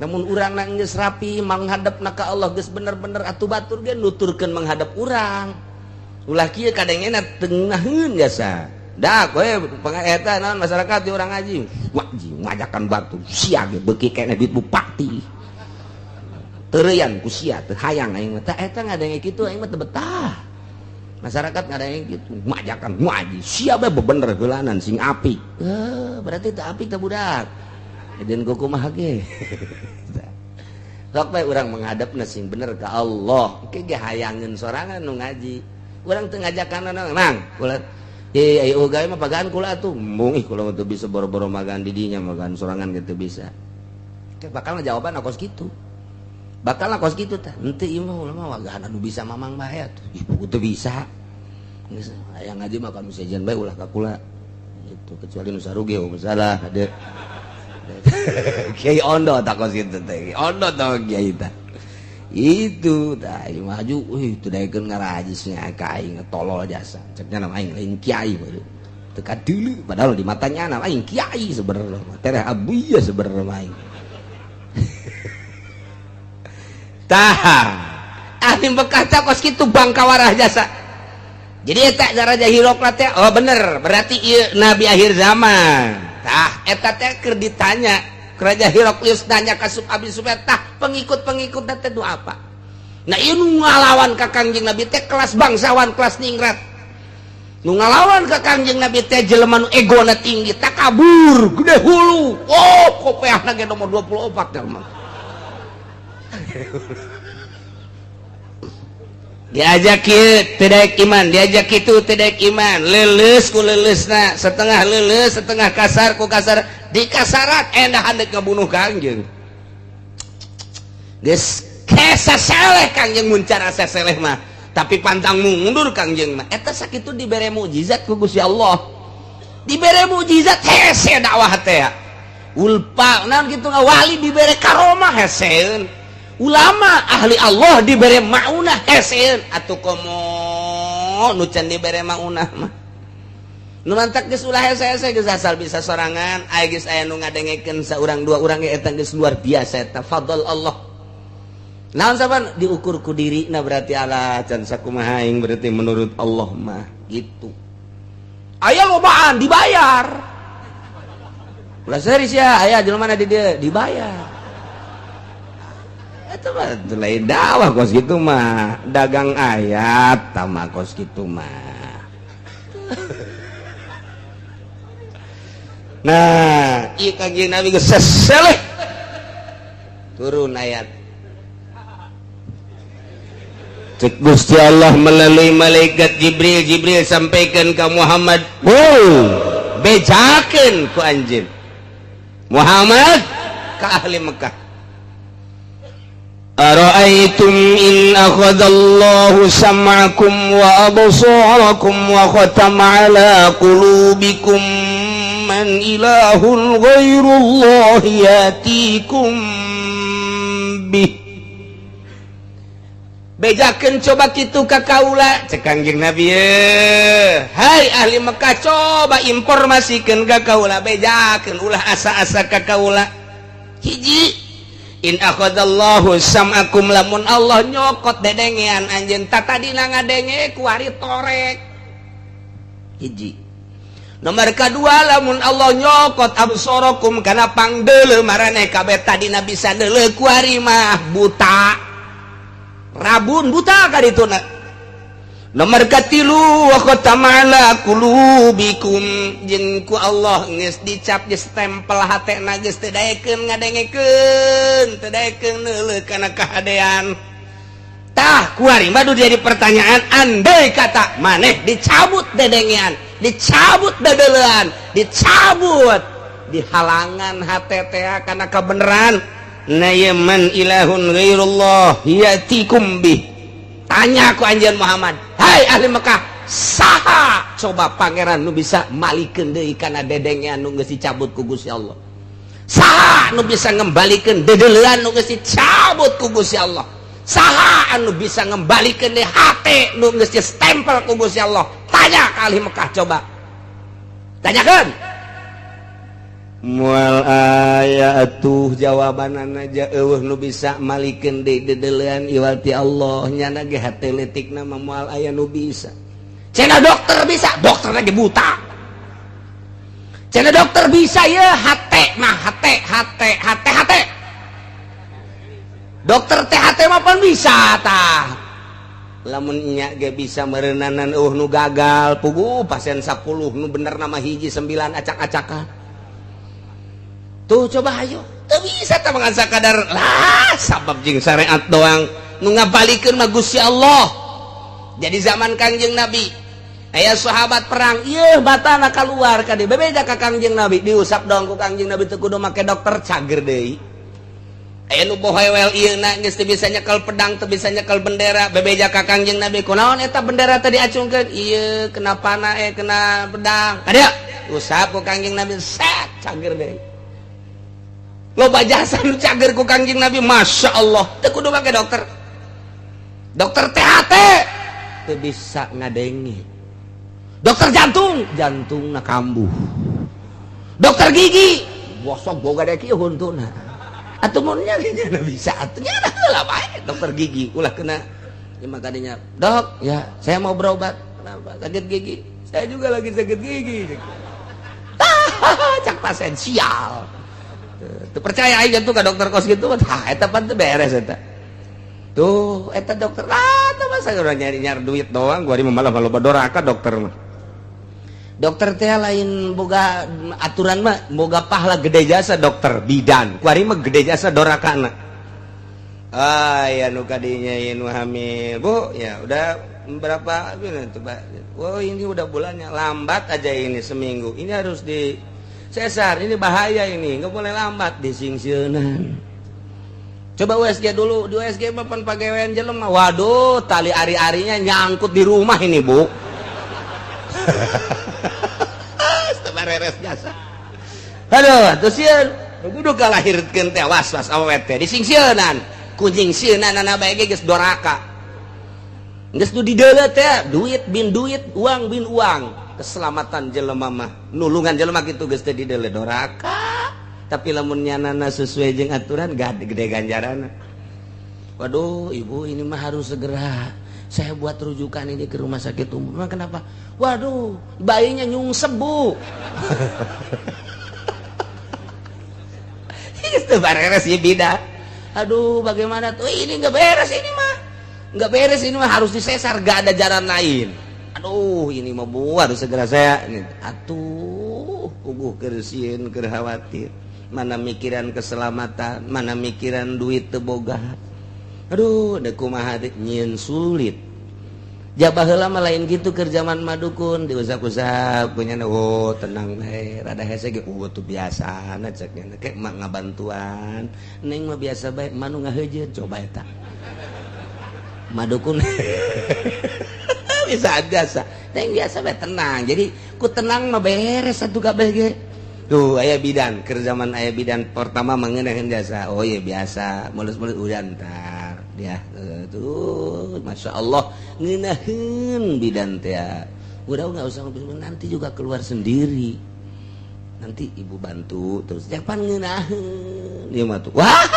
Namun urang na geus rapi manghadapna ka Allah geus bener-bener atuh batur ge nuturkeun menghadap urang. Ulah kieu kadangena teu ngeunaheun jasa. Dah kowe eta naon masyarakat di urang ngaji. Ngaji ngajakan batu sia ge beuki keneh duit bupati. Teureyan ku sia teu hayang aing mah. Tah eta ngadenge kitu aing mah teu betah. Masyarakat ngadenge kitu, ngajakan ngaji sia bae bebener heulanan sing apik. Berarti teu apik teh budak. Edeun kumaha ge. Sok bae urang menghadapna sing bener ka Allah. Engke ge hayangeun sorangan nu ngaji. Urang teu ngajakan nang kula eh ayo gawe mah pagaan kula atuh. Embung ih kula mah teu bisa boro-boro magaan di dinya magaan sorangan ge teu bisa. Bakal jawaban kos kitu. Bakal kos kitu tah. Henteu ieu mah ulah mah wagaan anu bisa mamang bae atuh. Ih buku teu bisa. Geus aya ngaji mah kanu sejen bae ulah ka kula. Gitu kecuali nu saruge masalah hade. Kiai Ondo tak kos kitu teh. Ondo tah kiai tah. Itu tah ieu maju euy teu daekeun ngarajisnya ka aing tolol jasa. Ceknya nama aing lain kiai bae. Teu kadeuleu padahal di matanya nama aing kiai sebenarnya mah. Tereh abuya sebenarnya mah aing. Tah ahli Mekah teh kos kitu bangkawarah jasa. Jadi eta Raja Hirokla teh oh bener berarti ieu nabi akhir zaman. Tah eta teh keur ditanya Raja Heraklius nanya ka Abi Sufyan tah pengikut-pengikut teh nu apa. Nah ieu nu ngalawan ka Kangjeng Nabi teh kelas bangsawan kelas ningrat. Nu ngalawan ka Kangjeng Nabi teh jelema nu egona tinggi takabur gede hulu. Oh kopeahna ge nomor 24 jelema. Diajak kieu teu daek iman, diajak kitu teu daek iman, leuleus ku leuleusna, setengah leuleus, setengah kasar ku kasar, dikasarat endah handek ngabunuh Kangjeng. Geus kesa seleh Kangjeng muncar asa seleh mah, tapi pantang mundur Kangjeng mah. Eta sakitu dibere mukjizat ku Gusti Allah. Dibere mukjizat hese dakwah teh. Ulpa naon kitu wali dibere karomah heseun. Ulama ahli Allah dibere maunah heseun atuh komo nu can dibere maunah mah. Nu mantak geus ulah hese-hese geus asal bisa sorangan aya geus aya nu ngadengekeun saurang dua urang ge eta geus luar biasa eta fadl Allah. Naon saban diukur ku dirina berarti Allah can sakumaha aing berarti menurut Allah mah gitu. Aya lobaan dibayar. Ulah serius ya aya jelema di dieu dibayar. Itu mah lain dakwah kos gitu mah dagang ayat tama kos gitu mah. Nah ieu Kangjeng Nabi geus seseleh turun ayat cek Gusti Allah melalui malaikat Jibril. Jibril sampaikan ke Muhammad, wow bejakeun ku anjeun Muhammad ka ahli Mekah. Ara'aytum in akhadallahu sam'akum wa absarakum wa khatama ala qulubikum man ilahun ghairullahi yatikum bih. Bejakeun coba kitu ka kaula cek Kangjeng Nabi ye. Hai ahli Mekah coba informasikeun ka kaula bejakeun ulah asa-asa ka kaula. Hiji in akhadallahu sam'akum lamun Allah nyokot dedengean anjeun tatadina ngadenge kuari torek. Hiji. Nomor kedua lamun Allah nyokot absarakum kana pangdeuleu maraneh kabeh tadina bisa deuleu kuari mah buta. Rabun buta ka dituna. Nomor katilu wa khatama ala qulubikum jeung ku Allah geus dicap geus stempel hatena geus teu daekeun ngadengekeun teu daekeun neuleuh kana kahadean. Tah kuari mah jadi pertanyaan andai kata maneh dicabut dedengean, dicabut dedeulean, dicabut di halangan hate teh kana kabeneran. Na ye man ilahun ghairullah yatikum bih. Tanya ku anjeun Muhammad, hai ahli Mekah, saha coba pangeran nu bisa malikeun deui kana dedengean nu geus dicabut ku Gusti Allah? Saha nu bisa ngembalikeun dedeulean nu geus dicabut ku Gusti Allah? Saha anu bisa ngembalikeun deui hate nu geus distempel ku Gusti Allah? Tanya ka ahli Mekah coba. Tanyakeun. Mual aya atuh jawabanana aja eueuh nu bisa malikeun deui dedeulean iwal ti Allah nyana ge hate leutikna mah moal aya nu bisa. Cenah dokter bisa, dokter lagi buta. Cenah dokter bisa ya HT mah HT HT HT HT. Dokter THT mah pan bisa tah. Lamun nya ge bisa meureunanan nu gagal puguh pasien 10 nu bener nama hiji 9 acak-acakan. Tuh coba ayo. Teu bisa tah mangan sakadar lah sabab jeung syariat doang nu ngabalikeun mah Gusti Allah. Jadi zaman Kangjeng Nabi aya sahabat perang ieu batana keluar ka dieu bebeja ka Kangjeng Nabi diusap dong ku Kangjeng Nabi teu kudu make dokter cager deui. Aya nu bohewel ieu na geus teu bisa nyekel pedang teu bisa nyekel bendera bebeja ka Kangjeng Nabi kunaon eta bendera tadi acungkeun ieu kena panah kena pedang ka dieu usap ku Kangjeng Nabi set cager deui. Loba jasa nu cager ku Kangjeng Nabi Masya Allah teu kudu make dokter. Dokter THT teu bisa ngadengi. Dokter jantung jantungna kambuh. Dokter gigi bosok boga dek ieu huntuna. Atuh mun nya bisa atuh nya heula bae dokter gigi ulah kena ieu mah kadinya. Dok, ya saya mau berobat. Kenapa? Sakit gigi. Saya juga lagi sakit gigi. Cak pasien sial. Teu percaya aing tuh ka dokter kos gitu tah eta pan teu beres eta. Tuh eta dokter lah teh masa urang nyari-nyari duit doang gua mah malah loba doraka dokter mah. Dokter teh lain boga aturan mah boga pahala gede jasa dokter bidan kuari mah gede jasa dorakana. Ah ya nu kadinya ieu nu hamil bu ya udah berapa coba oh ini udah bulannya lambat aja ini seminggu ini harus di sesar ini bahaya ini nggak boleh lambat disingsieunan. Coba USG dulu di USG mah pan pagawean jelema waduh tali ari-arinya nyangkut di rumah ini bu. Beres jasa. Aduh, terus sieun kudu kalahirkeun teh was-was awewe teh disingsieunan. Kunying sieunana bae ge geus doraka. Geus nu dideuleu teh duit bin duit, uang bin uang. Keselamatan jelema mah, nulungan jelema kitu geus teh dideuleu doraka. Tapi lamun nyanana sesuai jeung aturan gede ganjaranna. Waduh, ibu ini mah harus segera saya buat rujukan ini ke rumah sakit umum. Memang kenapa? Waduh, bayinya nyungsep, bu. Itu beres ya bida. Aduh, bagaimana tuh? Ini nggak beres ini mah. Nggak beres ini mah harus disesar, gak ada jalan lain. Aduh, ini mah bu harus segera saya. Atuh, puguh keur sieun keur khawatir. Mana mikiran keselamatan, mana mikiran duit teu boga. Aduh, da kumaha teh nyieun sulit. Jabah heula mah lain gitu keur zaman madukun diusap-usap punya oh tenang bae rada hese ge tuh biasana cek nya ke mak ngabantuan neng mah biasa bae manu ngaheujeun coba eta. Madukun bisa biasa. Neng biasa bae tenang. Jadi ku tenang mah beres satu kabeh ge. Tuh aya bidan keur zaman aya bidan pertama mengenakeun jasa. Oh iya biasa mulus-mulus udah ntar ya tuh Masya Allah ngeunaheun bidan teh udah nggak usah nanti juga keluar sendiri nanti ibu bantu terus jangan ngeunaheun dia mah tuh wah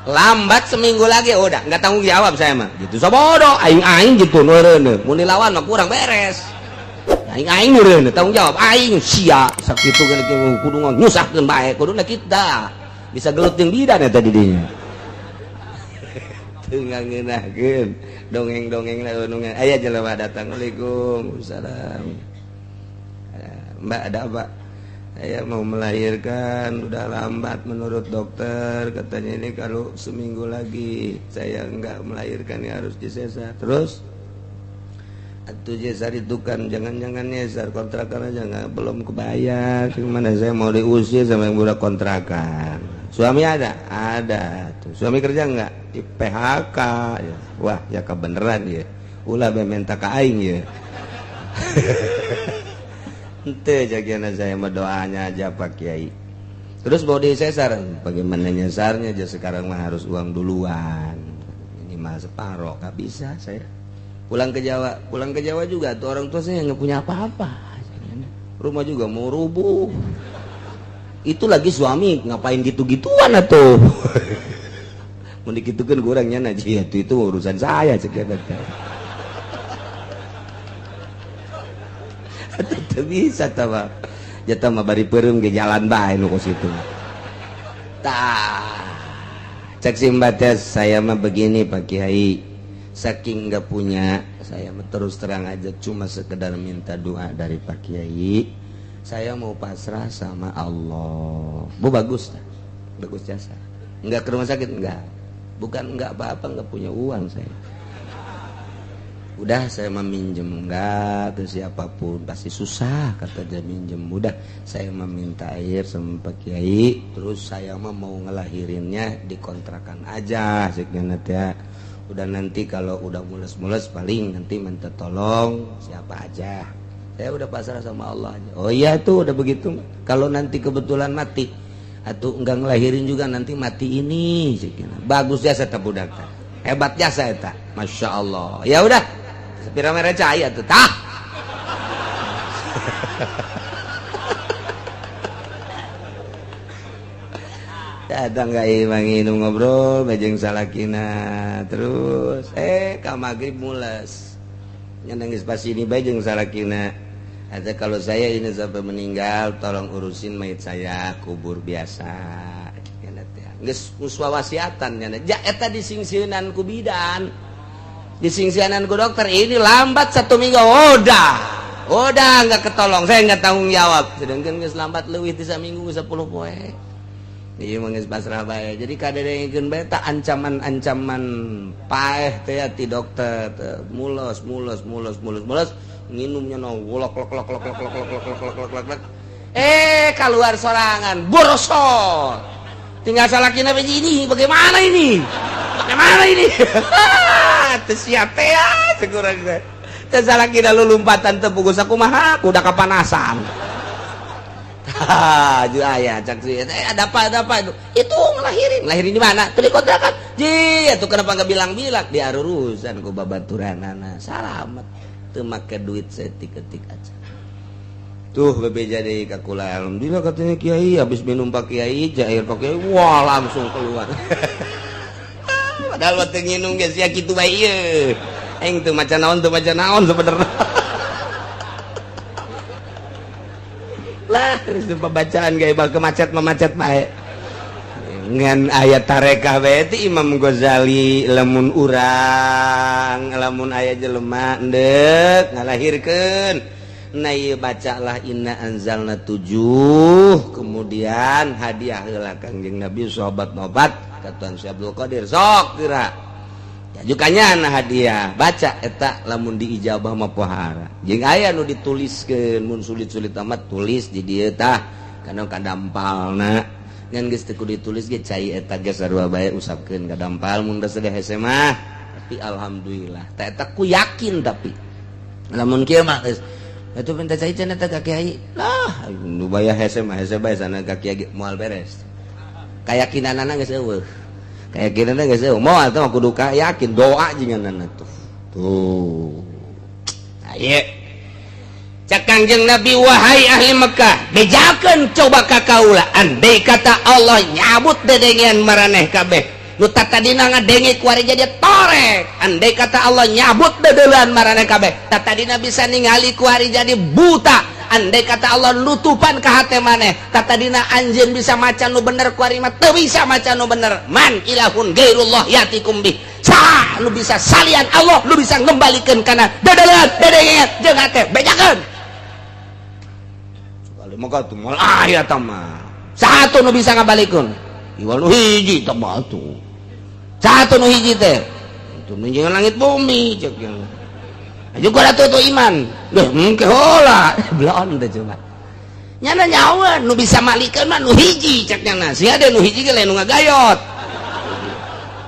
lambat seminggu lagi udah nggak tanggung jawab saya mah gitu sobodo aing-aing gitu nureun mun dilawan mah kurang beres aing-aing nureun tanggung jawab aing sia sakitu kan kudu nyusahkeun bae kuduna kita bisa gelut jeung bidan eta di dinya ngeunahkeun dongeng-dongeng dongeng aya jelema datang waalaikumsalam Mbak ada apa saya mau melahirkan udah lambat menurut dokter katanya ini kalau seminggu lagi saya enggak melahirkan ya harus disesar terus atuh nyesar itu kan jangan-jangan nyesar kontrakan aja nggak belum kebayar gimana saya mau diusir sama yang budak kontrakan suami ada ada tuh suami kerja nggak di PHK ya. Wah ya kebeneran ya ulah be minta ka aing ya ente jagiana saya mah doanya aja Pak Kiai terus mau disesar bagaimana nyesarnya aja sekarang mah harus uang duluan ini mah separoh gak bisa saya pulang ke Jawa juga tuh orang tua saya nggak punya apa-apa rumah juga mau rubuh itu lagi suami ngapain gitu-gituan atuh mau dikitukan kurangnya naji itu urusan saya cek bisa tawa. Jatah mah bari peureum ge jalan bae nu kos kitu. Tah. Cek si Mbak teh, saya mah begini Pak Kiai. Saking nggak punya, saya mah terus terang aja cuma sekedar minta doa dari Pak Kiai. Saya mau pasrah sama Allah. Bu bagus dah. Bagus jasa. Enggak ke rumah sakit enggak. Bukan enggak apa-apa, enggak punya uang saya. Udah saya meminjem enggak ke siapapun, pasti susah kata dia minjem. Udah saya meminta air sama Pak Kiai, terus saya mah mau ngelahirinnya di kontrakan aja sekian ya. Udah nanti kalau udah mules-mules paling nanti minta tolong siapa aja. Saya udah pasrah sama Allah aja. Oh iya tuh udah begitu. Kalau nanti kebetulan mati atau enggak ngelahirin juga nanti mati ini sekian. Bagus jasa ta budak teh. Hebat jasa eta. Masya Allah. Ya udah sepira mere cahaya tuh tah. Datang ka imah nginum ngobrol bajeng salakina terus ka magrib mules. Nya nangis pas ini bae jeung salakina. Ada kalau saya ini sampai meninggal tolong urusin mayit saya kubur biasa. Geus wasiatan nya. Ja eta disingsieunan ku bidan. Disingsieunan ku dokter ini lambat 1 minggu udah nggak ketolong, saya nggak tanggung jawab. Sedangkan geus lambat leuwih ti saminggu 10 poe. Ieu mah geus pasrah bae. Jadi kadedengekeun bae ta ancaman-ancaman paeh teh ti dokter mules mules mules mules mules nginumnya no wolok lok lok lok lok lok lok lok lok lok lok. Keluar sorangan borosol. Tinggal salakina begini, bagaimana ini? Bagaimana ini? Teu siap teh sekurang teh. Teu salakina lulumpatan teu pugus sakumaha, kuda kapanasan. Tah, ju aya cak sih. Ada apa itu? Itu ngelahirin. Ngelahirin di mana? Tuh di kontrakan. Ji, atuh kenapa enggak bilang-bilang? Diarurusan ku babaturanana. Salamet. Teu make duit setik-etik aja. Tuh bebeja deui ka kula, alhamdulillah katanya kiai habis minum Pak Kiai jair Pak Kiai, wah langsung keluar. Padahal waktu nginum geus sia kitu bae ieu. Aing teu maca naon sebenarnya. Lah terus pembacaan gae bal kemacet-memacet bae. Ngan ayat tarekah bae teh Imam Ghazali lamun urang lamun aya jelema endek ngalahirkeun. Nah ieu bacalah inna anzalna 7 kemudian hadiah heula Kangjeng Nabi sahabat nobat ka Tuan Syekh Abdul Qadir sok geura. Jukanya na hadiah baca eta lamun diijabah mah pohara. Jeung aya nu dituliskeun mun sulit-sulit amat tulis di dieu tah kana kadampalna. Ngan geus teu kudu ditulis ge cai eta ge sarua bae usapkeun kadampal mun geus hese mah. Tapi alhamdulillah tah eta ku yakin tapi lamun kieu mah geus itu minta cai cenah teh ka kiai. Lah nu bayar hese mah hese bae sana ka kiai moal beres. Kayakinanana geus eueuh. Keyakinanna geus eueuh. Moal teh mah kudu yakin doa jinganana tuh. Tuh. Aye. Cak Kangjeng Nabi wahai ahli Mekah, bejakeun coba ka kaula andai kata Allah nyabut dedengean maraneh kabeh. Nu tatadina ngadenge ku ari jadi torek. Andai kata Allah nyabut dedeulean maraneh kabeh, tatadina bisa ningali ku ari jadi buta. Andai kata Allah nutupan ka hate maneh, tatadina anjeun bisa maca nu bener ku ari mah teu bisa maca nu bener. Man ilahun gairullah yatikum bih. Saha nu bisa salian Allah nu bisa ngembalikeun kana dedeulean dedengean jeung hate bejakeun. Sekali mah tuh moal aya tah mah. Saha tuh nu bisa ngabalikeun? Iwal nu hiji tah mah tuh. Satu nu hiji teh itu menjunjung langit bumi cek yang juga ada tuh iman deh mungkin hola belon teh coba nyana nyawa nu bisa malikeun mah nu hiji cek nyana sia ada nu hiji ge lain nu ngagayot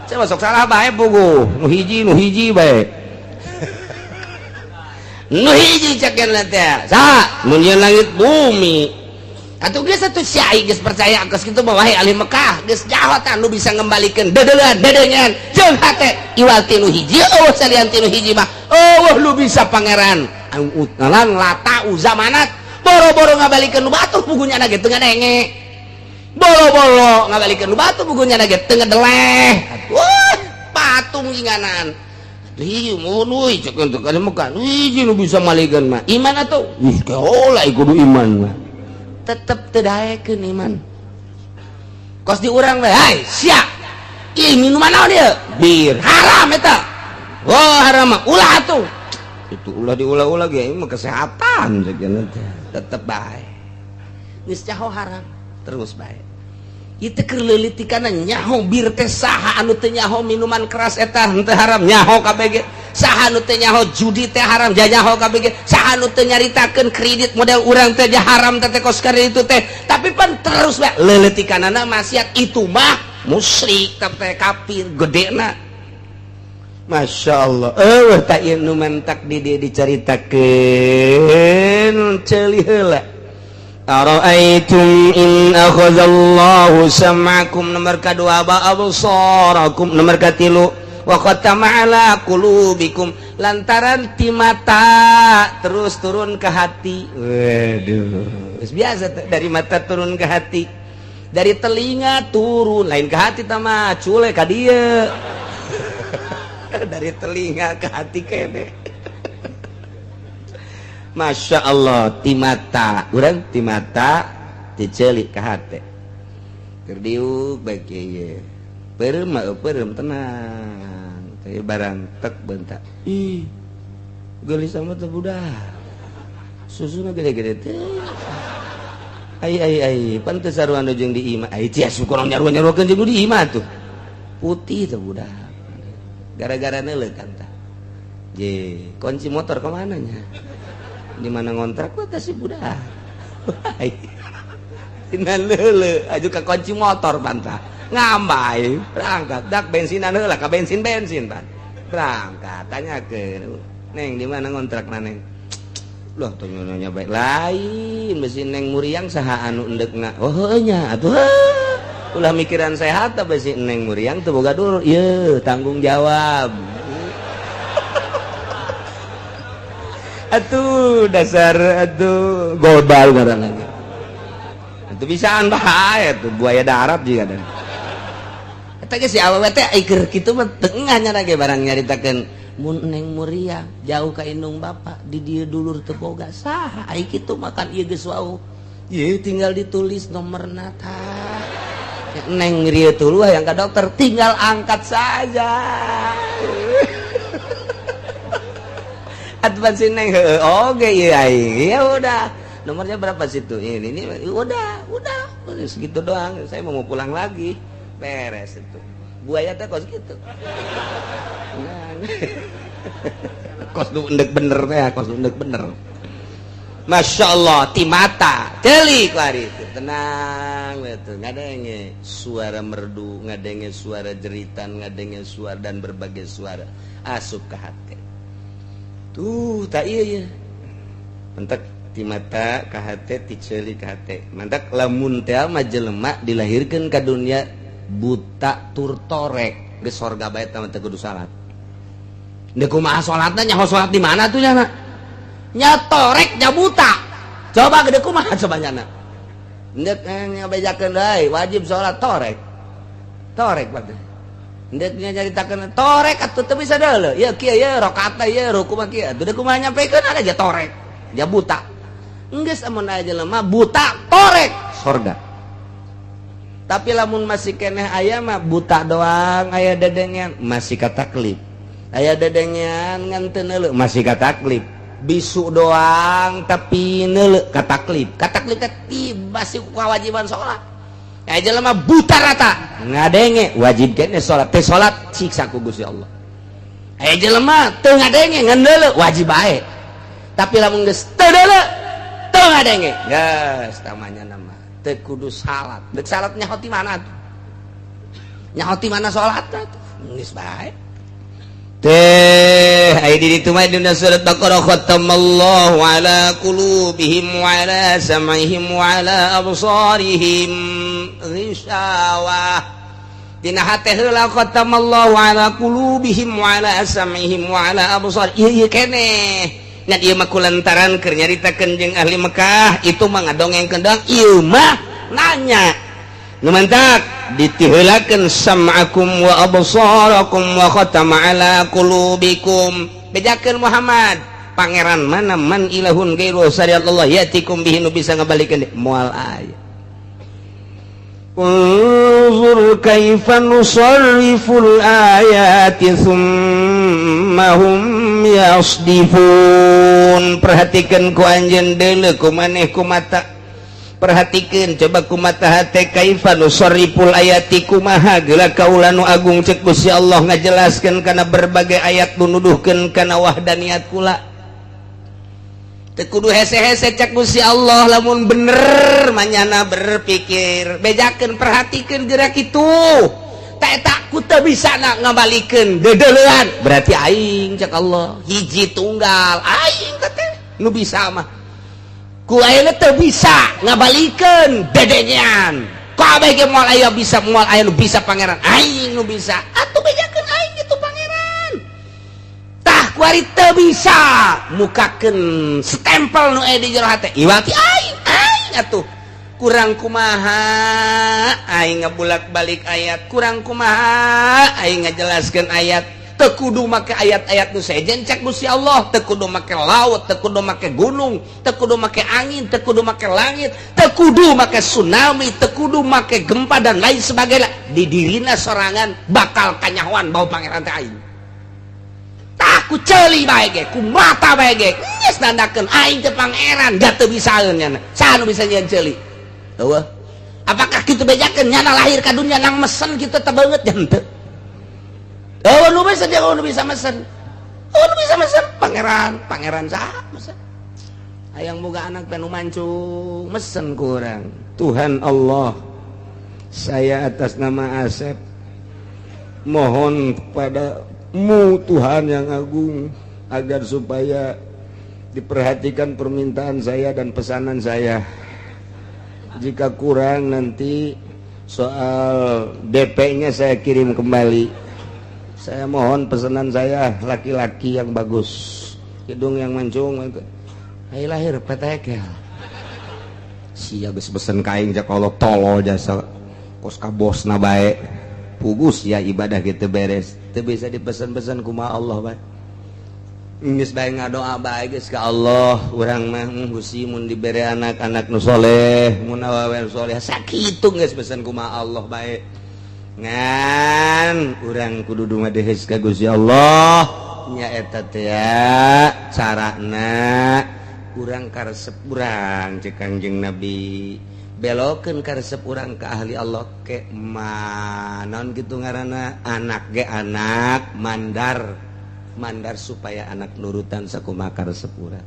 saya masuk salah bae pugu nu hiji bae nu hiji cek nyana teh saha nu nyieun langit bumi atuh geus atuh syai geus percaya geus kitu mah wahai ahli Mekah geus jahotan nu bisa ngembalikeun dedeulean dedengean jeung hate iwal tinu hiji eueuh salian tinu hiji mah eueuh lu bisa pangeran ngalan lata uzamanat boro-boro ngabalikeun nu batu pugunya na ge teu ngadenge boro-boro ngabalikeun nu batu pugunya na ge teu ngedeleh atuh patung inganan hiji mun euy cek teu ka Mekah hiji nu bisa malikeun mah iman atuh wih keola kudu iman mah. Tetep teu daekeun iman. Kos di urang we, "Hai, sia. Ih, minuman naon ieu? Bir. Haram eta." "Oh, haram mah ulah atuh." Itu ulah diulah-ulah ge mah kesehatan ceuk teh. Tetep bae. Geus nyaho haram, terus bae. Itu keur leulitikanna nyaho bir teh, saha anu teu nyaho minuman keras eta henteu haram? Nyaho kabeh. Saha anu teu nyaho judi teh haram? Nyaho kabeh. Saha anu teu nyaritakeun kredit model urang teh haram teh kos itu teh? Tapi pan terus bae leulitikanana maksiat, itu mah musyrik teh, kafir gedena. Masya Allah, eh, tak ieu nu mantak di dieu dicaritakeun ceuli heula. Ara'aitum in akhadallahu sam'akum, nomor kadua, wa absarakum, nomor katilu, wa khatama ala qulubikum. Lantaran ti mata terus turun ke hati. Waduh, biasa dari mata turun ke hati, dari telinga turun lain ke hati, tama cule ka dieu, dari telinga ke hati kene. Masya Allah, ti mata urang, ti mata dicelik ke hati, keur diuk baik ye peureum mah peureum tenang, tapi barang tek bentak, ih, geulis sama teh budak susuna gede-gede teh. Ai ai ai, pan teu sarua jeung di imah. Ai sia kurang nyarua-nyaruakeun jeung di imah tuh putih tuh budak, gara-gara neuleuh kan tah. Je, kunci motor kemana nya? Di mana ngontrak teh si budak? Tina leuleuh aju ka kunci motor pantah. Ngambai, berangkat dak bensinan heula ka bensin bensin pan. Berangkat tanyakeun, "Neng, di mana ngontrak Neng?" Loh, tuh nyonya baik lain besi Neng Muriang saha anu endek nga. Oh, heuh nya atuh. Ulah mikiran sehat besi Neng Muriang teu boga dulur. Ieu tanggung jawab. Atuh dasar atuh godal ngaranna. Itu bisaan bahaya tuh, buaya darat juga ada. Eta ge si awewe teh keur kitu mah tengah nya ge barang nyaritakeun mun Neng Muriang jauh ka indung bapak di dieu dulur teu boga saha, ai kitu makan ieu geus wau. Ieu tinggal ditulis nomorna tah. Neng rieu tuluh yang ke dokter tinggal angkat saja. Atuh si Neng, oke iya ya udah, nomornya berapa situ, ini udah segitu doang, saya mau pulang lagi, beres itu. Buaya teh kos gitu. Nah, kos nu endek bener teh, kos nu endek bener. Masya Allah, ti mata ceuli kuari itu tenang betul, ngadenge suara merdu, ngadenge suara jeritan, ngadenge suara dan berbagai suara asup ke hati. Tuh tak iya ya mentak ti mata ka hate, ti ceuli ka hate. Mantak lamun teh mah jelema dilahirkeun ka dunia buta tur torek geus sorga bae teh teu kudu salat. Deuk kumaha salatna, nyaho salat di mana tuh nya? Nya torek nya buta. Coba gede kumaha coba nyana. Ndek ngabejakeun deui wajib salat torek. Torek berarti. Ndek nyaritakeun torek atuh teu bisa deuleu. Ieu kieu ieu rakaatna ieu ruku mah kieu. Atuh deuk kumaha nyampekeun ada aja torek. Dia buta. Enggeus amun aya jelema buta torek sorga. Tapi lamun masih keneh aya mah buta doang, aya dedengean masih kataklif. Aya dedengean ngan teu neuleuh masih kataklif. Bisu doang tapi neuleuh kataklif. Kataklif teh tiba sih kewajiban salat. Aya jelema buta rata ngadenge wajib kene salat, teh salat siksa ku Gusti Allah. Aya jelema teu ngadenge ngan neuleuh wajib bae. Tapi lamun geus teu deuleuh teu ngadenge geus tamanya nama teu kudu salat. Deuk salat nyaho ti mana tuh? Nyaho ti mana salat tuh? Geus bae. Teh ai di ditu mah dina surat Baqarah, khatamallahu ala qulubihim wa ala sam'ihim wa ala absarihim ghishawah. Dina hate heula khatamallahu ala qulubihim wa ala sam'ihim wa ala absar. Ieu ieu keneh ngan ieu mah kulantaran keur nyaritakeun jeung ahli Mekah, itu mah ngadongengkeun doang, ieu mah nanya. Nu mantak ditiheulakeun sam'akum wa absarakum wa khatama ala qulubikum. Bejakeun Muhammad Pangeran mana man ilahun gairu syariat Allah yatikum bihi nu bisa ngabalikeun moal aya. Unzur kaifa nusarriful ayati thumma hum yasdifun. Perhatikan ku anjeun deuleu ku maneh ku mata, perhatikan coba ku mata hate, kaifa nusarriful ayati, kumaha geula kaula nu agung, cek Gusti Allah, ngajelaskeun kana berbagai ayat nu nuduhkeun kana wahdaniyat kula. Teu kudu hese-hese, cek Gusti Allah. Lamun bener manyana berpikir, bejakeun, perhatikeun gerak itu tak ku teu bisa na ngabalikeun deudeulean, berarti aing, cek Allah, hiji tunggal aing teh nu bisa mah. Ku ayeuna teu bisa ngabalikeun dedengean, kabeh ge moal aya bisa, moal aya nu bisa pangeran, aing nu bisa. Atuh bejakeun aing itu pangeran. Tah, kuari teu bisa mukakeun stempel nu aya di jero hate, iwati aing, aing atuh kurang kumaha aing ngabulak-balik ayat, kurang kumaha aing ngajelaskeun ayat. Teu kudu make ayat-ayat nu sejen, cek Gusti Allah. Teu kudu make laut, teu kudu make gunung, teu kudu make angin, teu kudu make langit, teu kudu make tsunami, teu kudu make gempa dan lain sebagainya. Di dirina sorangan bakal kanyahoan bahwa pangeran teh aing. Tah, ku ceuli bae ge, ku mata bae ge geus nandakeun aing teh pangeran. Da teu bisaeun nyana, saha nu bisa nyieun ceuli? Eueuh. Apakah kitu bejakeun nyana lahir ka dunya nang mesen kitu teh beungeut? Henteu. Oh, nu mesen dia, nu bisa mesen. Oh, nu bisa mesen pangeran, pangeran saha mesen? Hayang boga anak teh nu mancung, mesen kurang. Tuhan Allah, saya atas nama Asep mohon kepadamu Tuhan yang agung agar supaya diperhatikan permintaan saya dan pesanan saya. Jika kurang, nanti soal DP-nya saya kirim kembali. Saya mohon pesanan saya laki-laki yang bagus, hidung yang mancung. Ayo lahir petekel. Sia geus pesen ka aing, cek Allah, tolol jasa kos ka bosna bae. Pugus ya ibadah gitu beres. Teu bisa dipesan-pesan kumaha Allah bae. Geus bae ngadoa bae geus ka Allah urang mah, Gusti, mun dibere anak-anak nu soleh, mun awewe nu soleh, sakitu geus pesen kumaha Allah bae. Ngan urang kudu dumadehes ka Gusti Allah nya, eta teh carana urang karesep urang, cek Kangjeng Nabi, belokeun karesep urang ke ahli Allah ke manon gitu ngaranna anak ge anak mandar mandar supaya anak nurutan sakumaha karesep urang,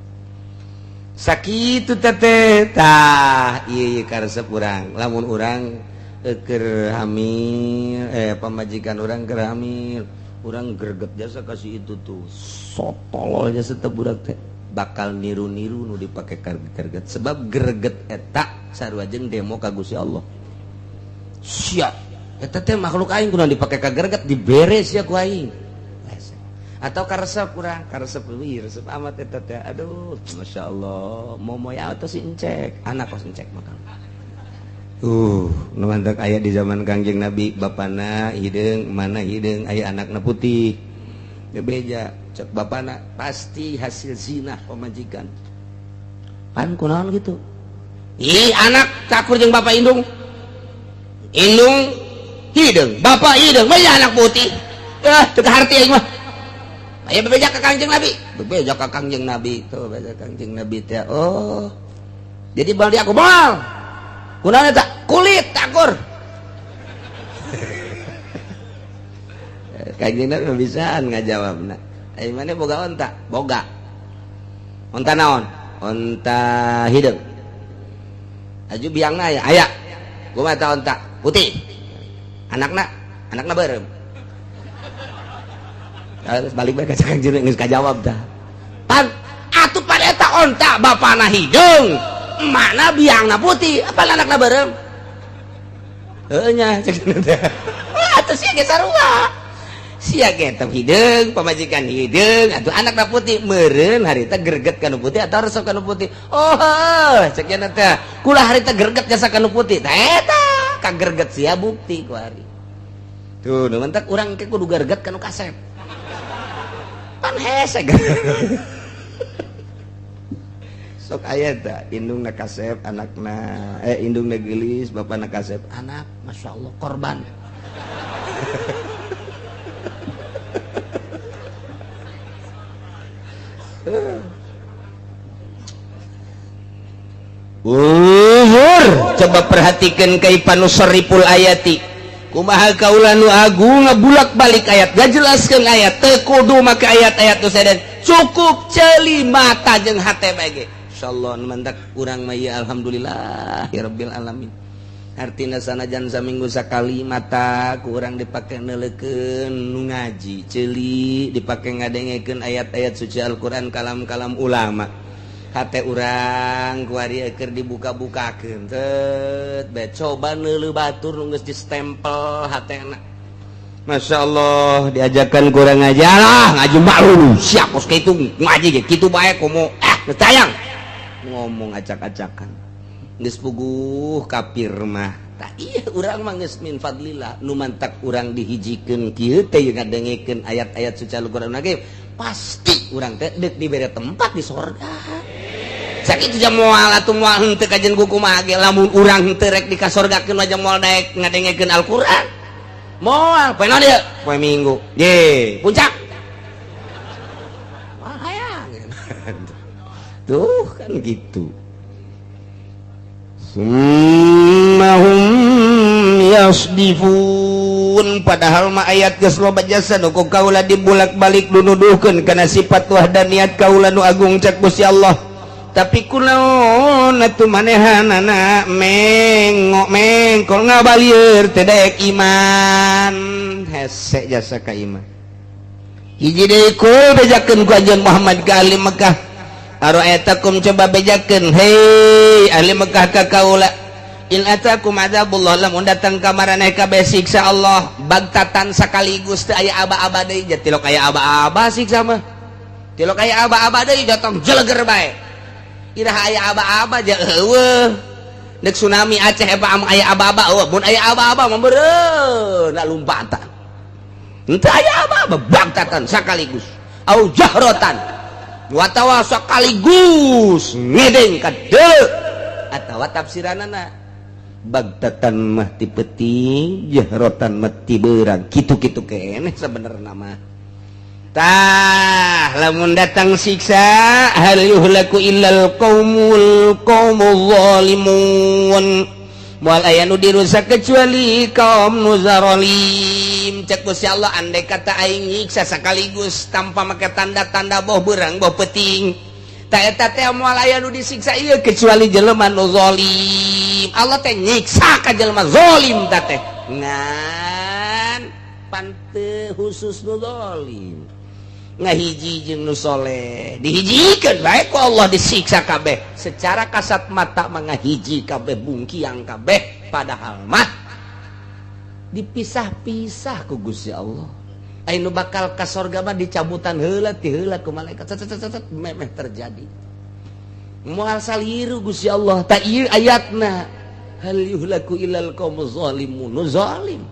sakitu teteh. Tah, ieu karesep urang. Lamun urang keur hamil, pamajikan urang keur hamil, urang greget jasa kasih itu tuh, sotolol jasa teh budak teh bakal niru-niru nu dipake greget, sebab greget eta sarua jeung demo ka Gusti Allah. Siap eta teh makhluk aing, kunaon dipake ka greget, diberes ya ku aing. Atau karesep kurang, karesep, wih, resep amat eta teh, aduh, Masya Allah, momoy atau si encek anak kos encek makan. Nu mantak aya di zaman Kangjeng Nabi, bapana hideung, mana hideung, aya anakna putih. Bebeja cek bapana, pasti hasil zina pamajikan. Pan kunaon gitu? Ih, anak cakur jeung bapak indung. Indung hideung, bapak hideung, banyak anak putih. Ah, teu kaharti aing mah. Aya bebeja ka Kangjeng Nabi. Bebeja ka Kangjeng Nabi. Tuh bebeja Kangjeng Nabi teh. Oh. Jadi bal aku moal. Kunaon eta? Kulit takur. Kangjeng Nabi bisaan ngajawabna. Ai maneh boga onta? Boga. Onta naon? Onta hideung. Aju biangna aya? Aya. Kumaha ta onta? Putih. Anakna? Anakna beureum. Terus balik bae ka Kangjeng geus kajawab tah. Pan atuh pan eta onta bapana hideung, mana biangna putih, apa anakna beureum? Heuh nya, cek teh. Atuh sia ge sarua. Sia ge teh hideung, pamajikan hideung, atuh anakna putih, meureun harita greget kana putih atau resep kana putih. Oh, heuh, cek teh. Kula harita greget jasa kana putih. Tah eta kagerget sia bukti ku hari. Tuh, nu mentak urang ke kudu greget kana kasep. Pan hese. Sok aya tah indungna kasep anakna, indungna geulis bapana kasep anak, Masya Allah korban. Uhur, coba perhatikan kaifa nusarriful ayati. Kumaha kaula nu agung ngabulak-balik ayat, ngajelaskeun ayat, teu kudu make ayat-ayat nu sedan. Cukup ceuli mata jeung hate bae ge. Insyaallah nu mantak urang mah ieu alhamdulillah ya rabbil alamin. Artina sanajan saminggu sakali mata ku urang dipake neuleukeun nu ngaji, ceuli dipake ngadengekeun ayat-ayat suci Al-Qur'an, kalam-kalam ulama. Hate urang ku ari keur dibuka-bukakeun teu bae coba neuleuh batur nu geus distempel hatena. Masya Allah diajakan kurang aja lah ngaji malu siap kos kitu ngaji ge kitu bae komo tayang ngomong acak-acakan geus puguh kafir mah. Tah ieu urang mah geus min fadlillah nu mantak urang dihijikeun kieu teh ngadengekeun ayat-ayat suci Al-Qur'an ge pasti urang teh deuk dibere tempat di sorga. Sakitu jam moal atuh moal henteu kajen ku kumaha ge lamun urang henteu rek dikasorgakeun mah jam moal daek ngadengekeun Al-Qur'an. Moal poe naon ieu? Poe Minggu. Ye, puncak. Moal hayang. Tuh kan gitu. Summahum yasdifun, padahal mah ayat geus loba jasa nu ku kaula dibulak-balik dunuduhkeun kana sifat wahdaniyat kaula nu agung cek Gusti Allah. Tapi kunaon atuh manehanana mengok mengkol ngabalieur teu daek iman. Hese jasa ka iman. Hiji deui kul bejakeun ku anjeun Muhammad ka ahli Mekah. Aro'aitakum coba bejakeun hei ahli Mekah ka kaula. In atakum adzabullah lamun datang ka maraneh kabeh siksa Allah bagtatan sakaligus teu aya aba-aba deui. Tilok aya aba-aba siksa mah. Tilok aya aba-aba deui datang jeleger bae. Iraha aya aba-aba ja eueuh. Deuk tsunami Aceh eta aya aba-aba eueuh. Mun aya aba-aba mah beureun da lumpatan. Henteu aya aba-aba bagtatan sakaligus. Au jahrotan. Watawa sekaligus ngedeng ka deuk atawa tafsiranana bagtatan mah ti peuting jahrotan mah ti beurang kitu-kitu keneh sabenerna mah. Tah lamun datang siksa hal yuhlaku illal qaumul qaumul zalimun moal aya nu dirusak kecuali kaum nu zalim. Cek Gusti Allah andai kata aing nyiksa sekaligus tanpa make tanda-tanda boh beurang boh peuting ta eta teh moal aya nu disiksa ieu kecuali jelema nu zalim. Allah teh nyiksa ka jelema zalim ta teh ngan pante khusus nu zalim ngahiji jeung nu soleh dihijikeun bae ku Allah disiksa kabeh secara kasat mata mah ngahiji kabeh bungkiang kabeh padahal mah dipisah-pisah ku Gusti Allah. Aya nu bakal ka sorga mah dicabutan heula ti heula ku malaikat cet memeh terjadi moal saliru Gusti Allah. Ta ieu ayatna hal yuhlaku illal qaumuz zalimun nu zalim.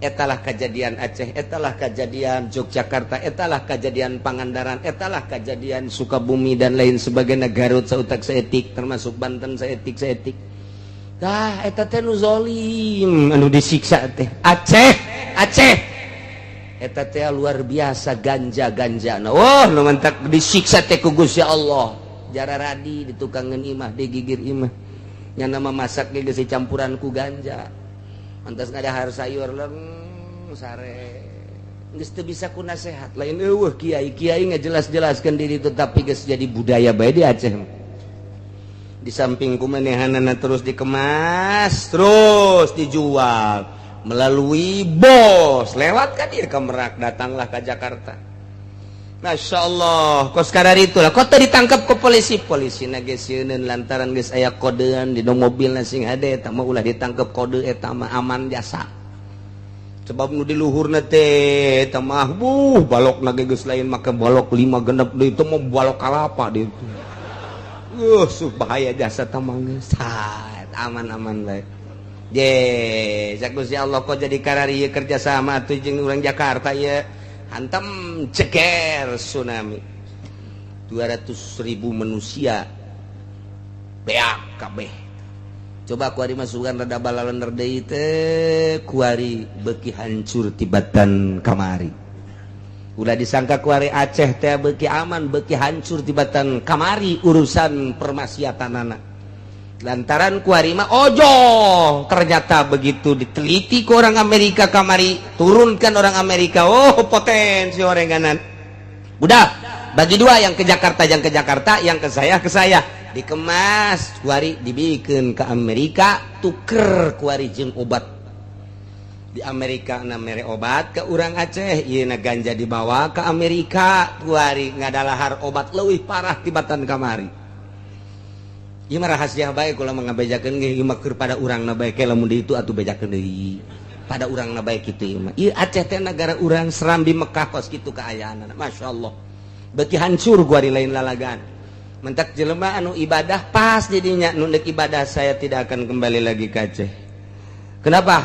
Etalah kejadian Aceh, etalah kejadian Yogyakarta, etalah kejadian Pangandaran, etalah kejadian Sukabumi dan lain sebagainya, Garut sautak saetik termasuk Banten saetik-saetik. Tah eta teh nu zalim anu disiksa teh Aceh, Aceh. Eta teh luar biasa ganja-ganjana. Wah, nu mantak disiksa teh ku Gusti Allah. Jara radi ditukangeun imah, digigir imah. Nya nama masak ge geus campuran ku ganja. Antas ngadahar sayur leng sare geus teu bisa ku nasehat lain eueuh kiai-kiai ngajelas-jelaskeun diri tetapi geus jadi budaya bae di Aceh. Di samping kumanehanana terus dikemas terus dijual melalui bos lewat kan dia ke Merak datanglah ke Jakarta. Masya Allah kos kadar itulah kok teu ditangkap ke polisi polisi na geus sieun lantaran geus aya kodean di mobil na sing hade eta mah ulah ditangkep kode eta mah aman jasa sebab nu di luhurna teh eta mah buh balokna ge geus lain make balok 5 genep deui itu mah balok kalapa di itu. Bahaya jasa ta mah geus aman-aman bae. Je cak Gusti Allah kok jadi karari kerja sama atuh jeung urang Jakarta ieu hantam ceker tsunami 200.000 manusia Beak kabeh. Coba kuari masukan rada balalender deui teh, kuari beuki hancur tibatan kamari. Ulah disangka kuari Aceh teh beuki aman, beuki hancur tibatan kamari urusan permaksiatanana. Lantaran kuari mah ojo, ternyata begitu diteliti ke orang Amerika kamari, turunkan orang Amerika, oh potensi orenganan. Udah bagi dua, yang ke Jakarta, yang ke Jakarta, yang ke saya, ke saya. Dikemas kuari, dibikin ke Amerika, tuker kuari jeung obat. Di Amerika na mere obat ke urang Aceh, ieu na ganja dibawa ke Amerika, kuari ngadalahar obat leuwih parah tibatan kamari. Ieu mah rahasia bae, kula mah ngabejakeun ge ieu mah keur pada urangna bae. Ke lamun di itu atuh bejakeun deui pada urangna bae kitu ieu mah. Ieu Aceh teh negara urang, Serambi Mekah, kos kitu kaayaanna. Masyaallah, beuki hancur kuari, lain lalagan. Mentak jelema anu ibadah pas jadinya nu deuk ibadah, saya tidak akan kembali lagi ke Aceh. Kenapa?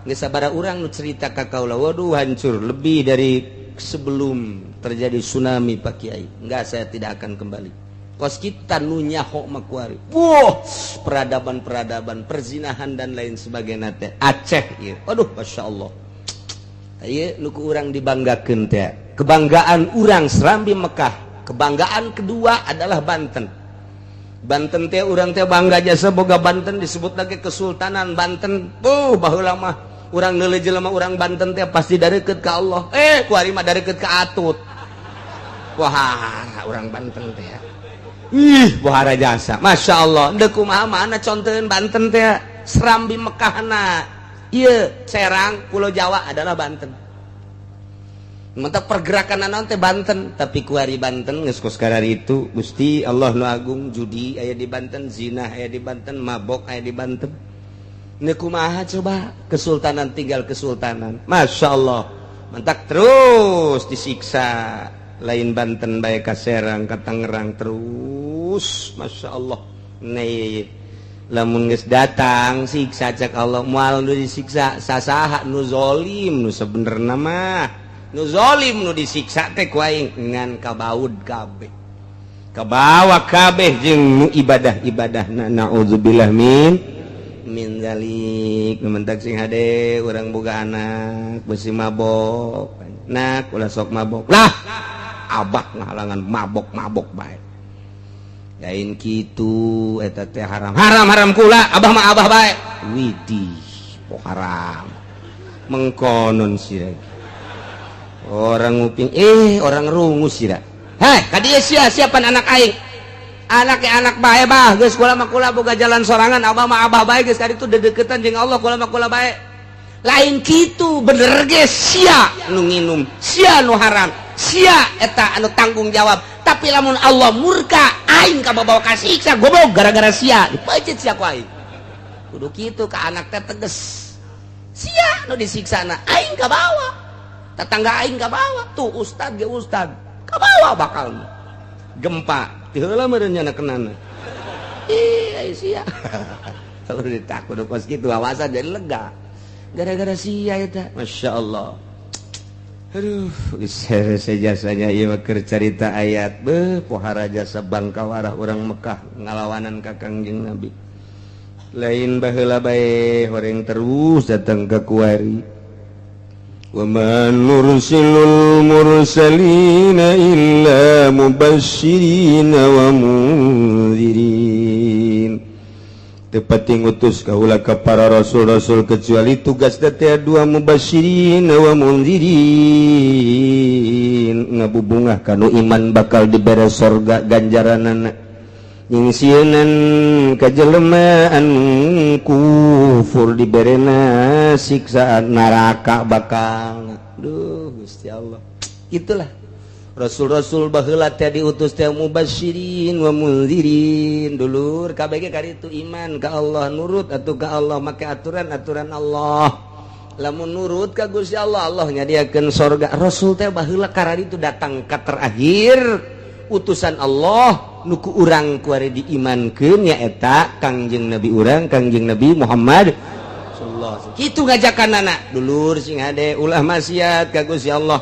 Geus sabaraha urang nu cerita ka kaula, waduh, hancur lebih dari sebelum terjadi tsunami, Pak Kiai. Enggak, saya tidak akan kembali. Kos kita nu nyaho mah kuari, wah, peradaban-peradaban perzinahan dan lain sebagainya teh Aceh ieu. Aduh, masya Allah, ieu nu ku urang dibanggakeun teh, kebanggaan urang Serambi Mekah. Kebanggaan kedua adalah Banten. Banten teh urang teh bangga jasa boga Banten, disebut lagi Kesultanan Banten. Baheula mah urang neuleuh jelema urang Banten teh pasti dareukeut ka Allah. Eh, kuari mah dareukeut ka Atut. Wah, urang Banten teh ih bohara jasa, Masya Allah. Dek kumaha mana contohin Banten teh Serambi Mekahna. Ieu Serang, Pulau Jawa adalah Banten. Mantap, pergerakan naon teh Banten, tapi kuari Banten geus kos itu. Gusti Allah nu agung, judi aya di Banten, zina aya di Banten, mabok aya di Banten. Ini kumaha coba kesultanan tinggal kesultanan. Masya Allah, mentak terus disiksa, lain Banten bae, ka Serang, ka Tangerang terus. Masya Allah nih, lamun geus datang siksa cek Allah, moal nu disiksa sasaha? Nu zolim, nu sebenerna mah nu zolim nu disiksa teh ku aing, ngan kabaud kabeh, kabawa kabeh jeung nu ibadah-ibadah. Naudzubillah min dzalik. Mentak sing hade, urang boga anak besi mabok, nak, ulah sok mabok lah, abah ngahalangan mabok-mabok bae. Lain kitu, eta teh haram, haram, haram kula, abah mah abah bae. Widih, oh haram mengkonon sih orang nguping, eh, orang rungu sih. Hei, kadieu sia, siapan anak aing, anak anak bae bah. Geus, kula mah kula boga jalan sorangan, abah mah abah bae, geus kaditu dedeketan jeung Allah, kula mah kula bae. Lain kitu, bener ge sia nu nginum, sia nu haram, sia eta anu tanggung jawab. Tapi lamun Allah murka, aing kabawa kasiksa goblok gara-gara sia, dipeuncit sia ku aing. Kudu kitu ka anak teh, teges. Sia nu disiksa na, aing kabawa, tetangga aing kabawa, tuh ustad ge ustad kabawa. Bakal gempa ti heula meureun nya kenana. Ih, sia kalau ditakut kos kitu, awasan jadi lega gara-gara sia eta. Masya Allah. Aduh, jasanya ieu mah keur carita ayat. Beuh, pohara jasa bangkawarah urang Mekah ngalawanan ka Kangjeng Nabi. Lain baheula bae, horeng terus datang ke kuari. Wa ma nursilul mursalina illa mubasyirina wa munzirin. Teu pati ngutus kaula ka para rasul-rasul kecuali tugas teh dua, mubasyirin wa munzirin, ngabubungah kanu iman bakal dibere sorga ganjaranana, nyingsieunan ka jelema anu kufur diberena siksaan neraka bakal. Duh, Gusti Allah, itulah rasul-rasul baheula teh diutus teh mubasyirin wa munzirin. Dulur kabeh ge karitu, iman ka Allah, nurut atuh ka Allah, make aturan-aturan Allah. Lamun nurut ka Gusti Allah, Allah nyadiakeun sorga. Rasul teh baheula kararitu datang ka terakhir utusan Allah nu ku urang kuari diimankeun, nyaeta Kangjeng Nabi urang, Kangjeng Nabi Muhammad sallallahu alaihi wasallam. Kitu ngajakanana, dulur sing hade, ulah maksiat ka Gusti Allah.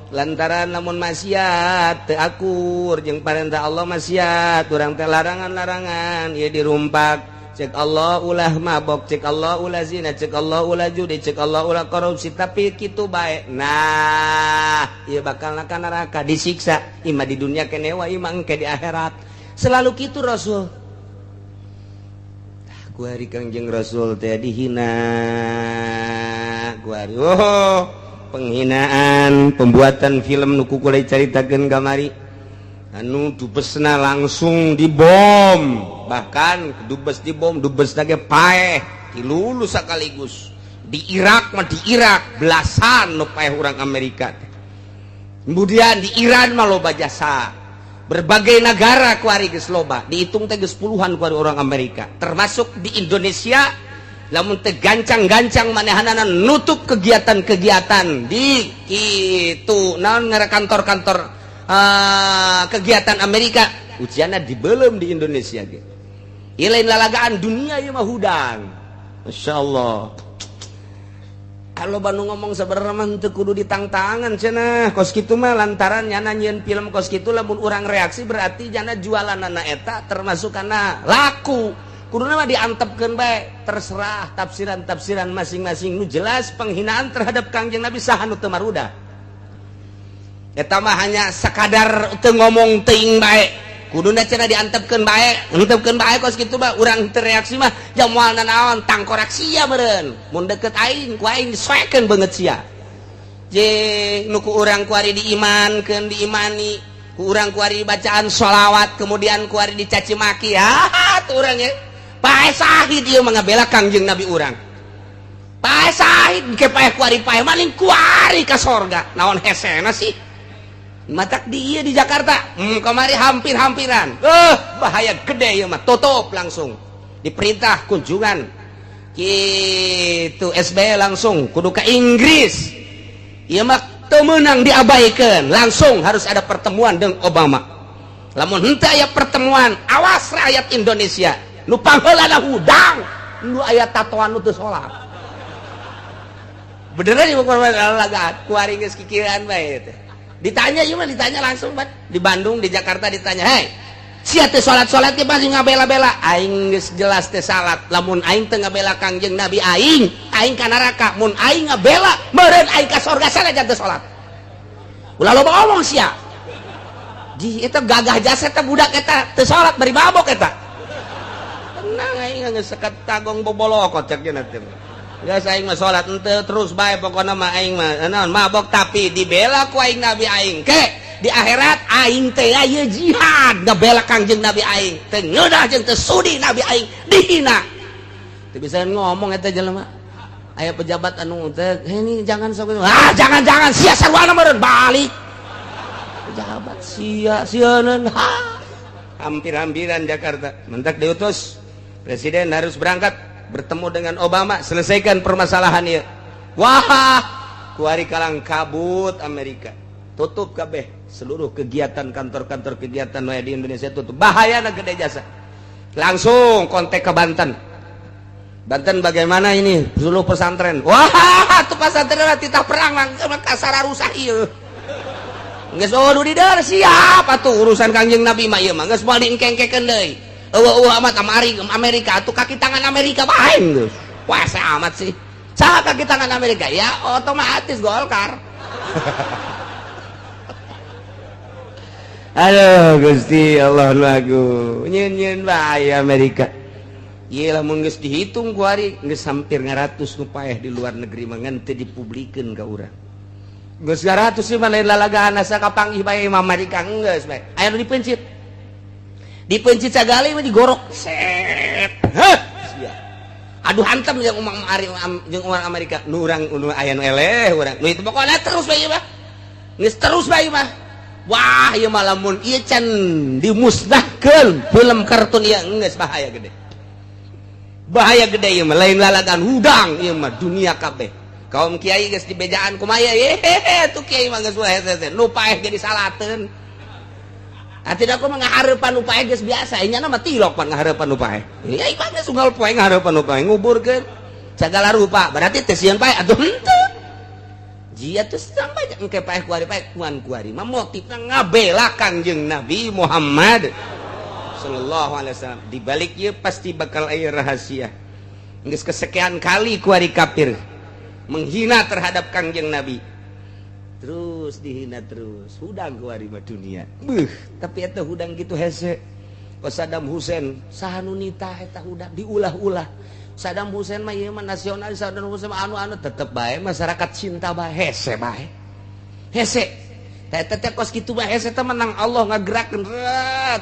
Lantaran lamun maksiat teu akur jeung parentah Allah, maksiat urang teh larangan-larangan ieu dirumpak. Cek Allah ulah mabok, cek Allah ulah zina, cek Allah ulah judi, cek Allah ulah korupsi, tapi kitu bae. Nah, ieu bakal ka neraka, disiksa ima di dunia keneh wa ima engke di akhirat. Selalu kitu Rasul. Kuari Kangjeng Rasul teh dihina kuari. Oh, penghinaan, pembuatan film nu ku kula caritakeun kamari, anu dubesna langsung dibom, bahkan dubes dibom, dubes ge paeh, dilulus sekaligus. Di Irak mah, di Irak belasan nu paeh orang Amerika teh. Kemudian di Iran mah loba jasa, berbagai negara kuari geus loba, dihitung teh geus puluhan kuari orang Amerika, termasuk di Indonesia. Lamun teh gancang-gancang manehanana nutup kegiatan-kegiatan di kitu naon ngara kantor-kantor kegiatan Amerika, ujianna dibelum di Indonesia ge. Ieu lain lalagaan, dunia ieu mah hudang. Masya Allah. Kalau Bandung ngomong sebenarnya mah teu kudu ditangtangan cenah kos kitu mah, lantaran nyana nyieun film kos kitu, lamun urang reaksi berarti jana jualanana eta termasuk karena laku. Kuduna mah diantepkeun bae, terserah tafsiran-tafsiran masing-masing. Nu jelas penghinaan terhadap Kangjeng Nabi, saha nu teu marudah? Eta mah hanya sekadar teu ngomong teuing bae. Kuduna cenah diantepkeun bae, antepkeun bae kos kitu mah. Urang teu reaksi mah jam moal nanaon, tangkorak sia meureun. Mun deket aing, ku aing disoekeun beungeut sia. Je nu ku urang kuari diimankeun, diimani ku urang kuari, bacaan sholawat, kemudian kuari dicaci maki, ha tuh urang ya paeh sahid. Ieu mah ngabela Kangjeng Nabi urang, paeh sahid ke paeh kuari, paeh maling kuari ka sorga. Naon hesena sih matak di ieu di Jakarta, kamari hampir-hampiran. Bahaya gede ieu mah, tutup langsung, diperintah kunjungan gitu SBY langsung kudu ke Inggris. Ieu mah teu meunang diabaikan, langsung harus ada pertemuan dengan Obama. Lamun henteu aya pertemuan, awas rakyat Indonesia, nu pangheulana hudang, nu aya tatoan, nu teu salat. Beneran ieu lagaan kuari geus kikiran bae teh. Ditanya ieu mah, ditanya langsung bat di Bandung, di Jakarta ditanya, "Hei sia, teh salat-salat ge pasti ngabela-bela." Aing geus jelas teh salat. Lamun aing teu ngabela Kangjeng Nabi aing, aing ka neraka. Mun aing ngabela, meureun aing ka sorga sanajan teu salat. Ulah loba omong sia. Ji eta gagah jasa eta budak eta teu salat bari mabok eta. Tenang, aing geus sekat tagong bobolokot cek cenah teh. Geus, aing mah salat henteu terus bae, pokona mah aing mah naon mabok tapi dibela ku aing Nabi aing. Ke di akhirat aing teh aya jihad ngabela Kangjeng Nabi aing. Teu ngeunah jeung teu sudi Nabi aing dihina. Teu bisa ngomong eta jelema. Aya pejabat anu teh, "Ini jangan sok, ah, jangan jangan sia sarwana meureun balik." Pejabat sia sieun ha. Hampir-hampiran Jakarta. Mentak diutus presiden harus berangkat bertemu dengan Obama, selesaikan permasalahan ya. Wah, kuari kalang kabut Amerika, tutup kabeh seluruh kegiatan, kantor-kantor kegiatan di Indonesia tutup. Bahaya na gede jasa. Langsung kontak ke Banten. Banten bagaimana ini seluruh pesantren? Wah, tuh pesantren titah perang langsung kasar rusak ieu. Geus oh di siap atuh, urusan Kangjeng Nabi mah ieu mah geus moal diengkengkekeun deui. Eueuh amat Amerika atuh, kaki tangan Amerika bae geus. Puasa amat sih. Saha kaki tangan Amerika? Ya otomatis Golkar. Aduh Gusti Allah lagu. Nyeun-nyeun bae Amerika. Ieu lamun geus dihitung kuari geus hampir 100 nu paeh di luar negeri mah, ngan teu dipublikeun ka urang. Geus 100 sih mah lain lalagaan, asa kapanggih bae Amerika geus bae. Aya nu dipencit. Dipencit sagali mah digorok. Set. Heh, sia. Aduh, hantem jeung umang jeung urang Amerika. Nu urang nu aya nu eleh urang. Nu itu pokoknya terus bae mah. Geus terus bae mah. Wah, ieu mah lamun ieu can dimusnahkeun film kartun ieu geus bahaya gede. Bahaya gede ieu mah, lain lalagan, hudang ieu mah dunia kabeh. Kaum kiai geus dibejaan kumaha ye tuh, kiai mah geus hese nu paeh jadi salateun. Ah, tidak, aku mah ngahareupan nu paeh geus biasa, nya mah tilok pan ngahareupan nu paeh. Ya ieu mah geus unggal poe ngahareupan nu paeh, nguburkeun sagala rupa, berarti teh sieun paeh atuh henteu. Jia tuh sampai engke paeh kuari paeh kuan kuari mah motifna ngabela Kangjeng Nabi Muhammad sallallahu alaihi wasallam. Di balik ieu pasti bakal aya rahasia. Geus kesekian kali kuari kafir menghina terhadap Kangjeng Nabi. Terus dihina terus, hudang kuari mah dunia. Beuh, tapi eta hudang gitu hese. Kos Saddam Hussein saha nu nitah eta hudang diulah-ulah. Saddam Hussein mah ieu mah nasionalis, Saddam Hussein mah anu-anu tetep bae masyarakat cinta bae hese bae. Hese. Teh teh kos kitu bae hese teh menang Allah ngagerakeun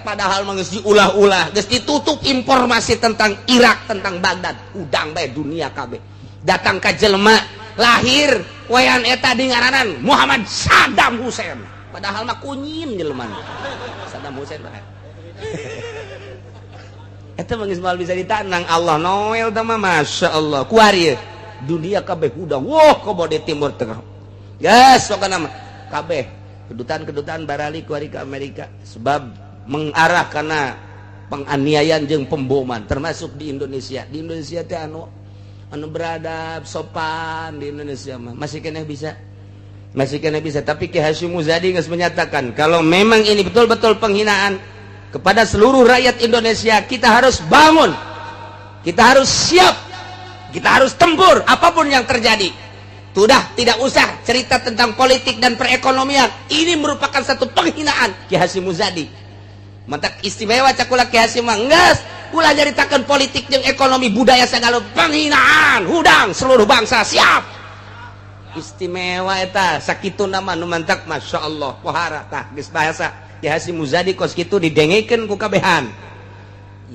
padahal mah geus diulah-ulah, geus ditutup informasi tentang Irak, tentang Baghdad, hudang bae dunia kabeh. Datang ka jelema lahir wayan eta di ngaranan Muhammad Saddam Hussein. Padahal mah kunyim jelema. Saddam Hussein mah. Eta mah geus moal bisa ditanang Allah Noel teh mah Masya Allah. Kuari dunia kabeh hudang. Wah, komo di Timur Tengah. Geus pokona mah kabeh kedutaan-kedutaan barali kuari ke Amerika sebab mengarah karena penganiayaan jeung pemboman termasuk di Indonesia. Di Indonesia teh anu anu beradab sopan di Indonesia mah masih keneh bisa. Masih keneh bisa, tapi Ki Hasyim Muzadi geus menyatakan kalau memang ini betul-betul penghinaan kepada seluruh rakyat Indonesia, kita harus bangun, kita harus siap, kita harus tempur apapun yang terjadi. Sudah tidak usah cerita tentang politik dan perekonomian, ini merupakan satu penghinaan. Ki Hasyim Muzadi mantak istimewa cakula Ki Hasyim mah geus ulah nyaritakeun politik jeung ekonomi budaya segala penghinaan, hudang seluruh bangsa siap. Istimewa eta sakitu nama nu mantak Masya Allah pohara tah geus bahasa Ki Hasyim Muzadi kos kitu didengekeun ku kabehan.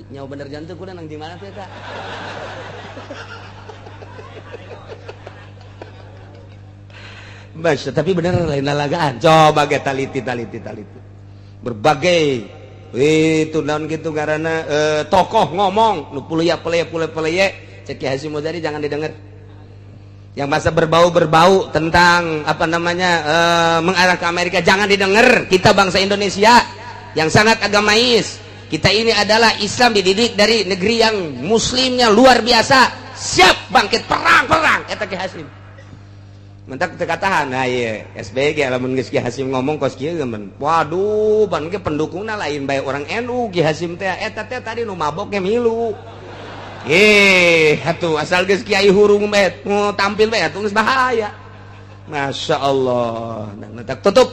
Nyawa bener jantung kuda nang di mana teh eta? Basya, tapi bener lain lalagaan. Coba ge taliti taliti taliti. Berbagai itu naon gitu karena tokoh ngomong nu puluya peleye puluya peleye cek Ki Hasyim Muzadi jangan didengar. Yang masa berbau-berbau tentang apa namanya mengarah ke Amerika jangan didengar. Kita bangsa Indonesia yang sangat agamais, kita ini adalah Islam dididik dari negeri yang muslimnya luar biasa, siap bangkit perang-perang eta Ki Hasyim. Mentak teu katahan. Nah ieu SBY lamun geus Ki Hasyim ngomong kos kieu geus waduh ban ge pendukungna lain bae orang NU Ki Hasyim teh eta teh tadi nu mabok ge milu. Atuh asal geus kiai hurung bae tampil bae atuh geus bahaya. Masya Allah. Nah, tutup.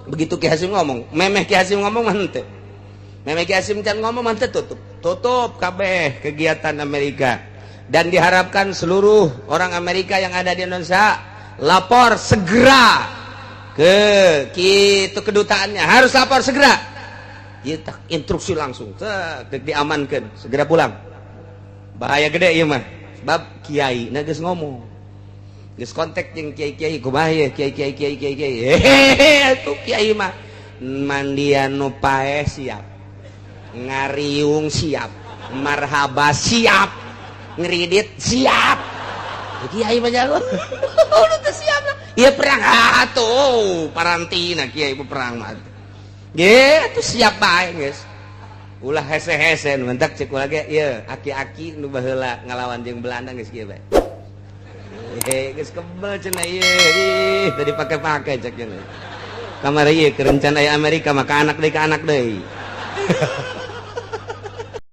Begitu Ki Hasyim ngomong, memeh Ki Hasyim ngomong mah henteu. Memeh Ki Hasyim can ngomong mah henteu tutup. Tutup kabeh kegiatan Amerika. Dan diharapkan seluruh orang Amerika yang ada di Indonesia lapor segera ke kitu kedutaannya, harus lapor segera. Ieu instruksi langsung, teh diamankeun, segera pulang. Bahaya gede ieu mah sebab kiai na geus ngomong geus kontak jeung kiai-kiai kumaha ye kiai-kiai kiai-kiai kiai hehehe atuh kiai mah mandian nu paeh siap, ngariung siap, marhaba siap, ngeridit siap. Kiai mah jago udah teu siap lah ieu perang atuh parantina kiai mah perang mah ge atuh siap bae geus ulah hese-hese mentak cek ulah ge ieu aki-aki nu baheula ngalawan jeung Belanda geus kieu bae. Hehe geus kebel cenah ieu ih tadi pake-pake cek cenah. Kamari ieu keur rencana aya Amerika maka anak deui ka anak deui.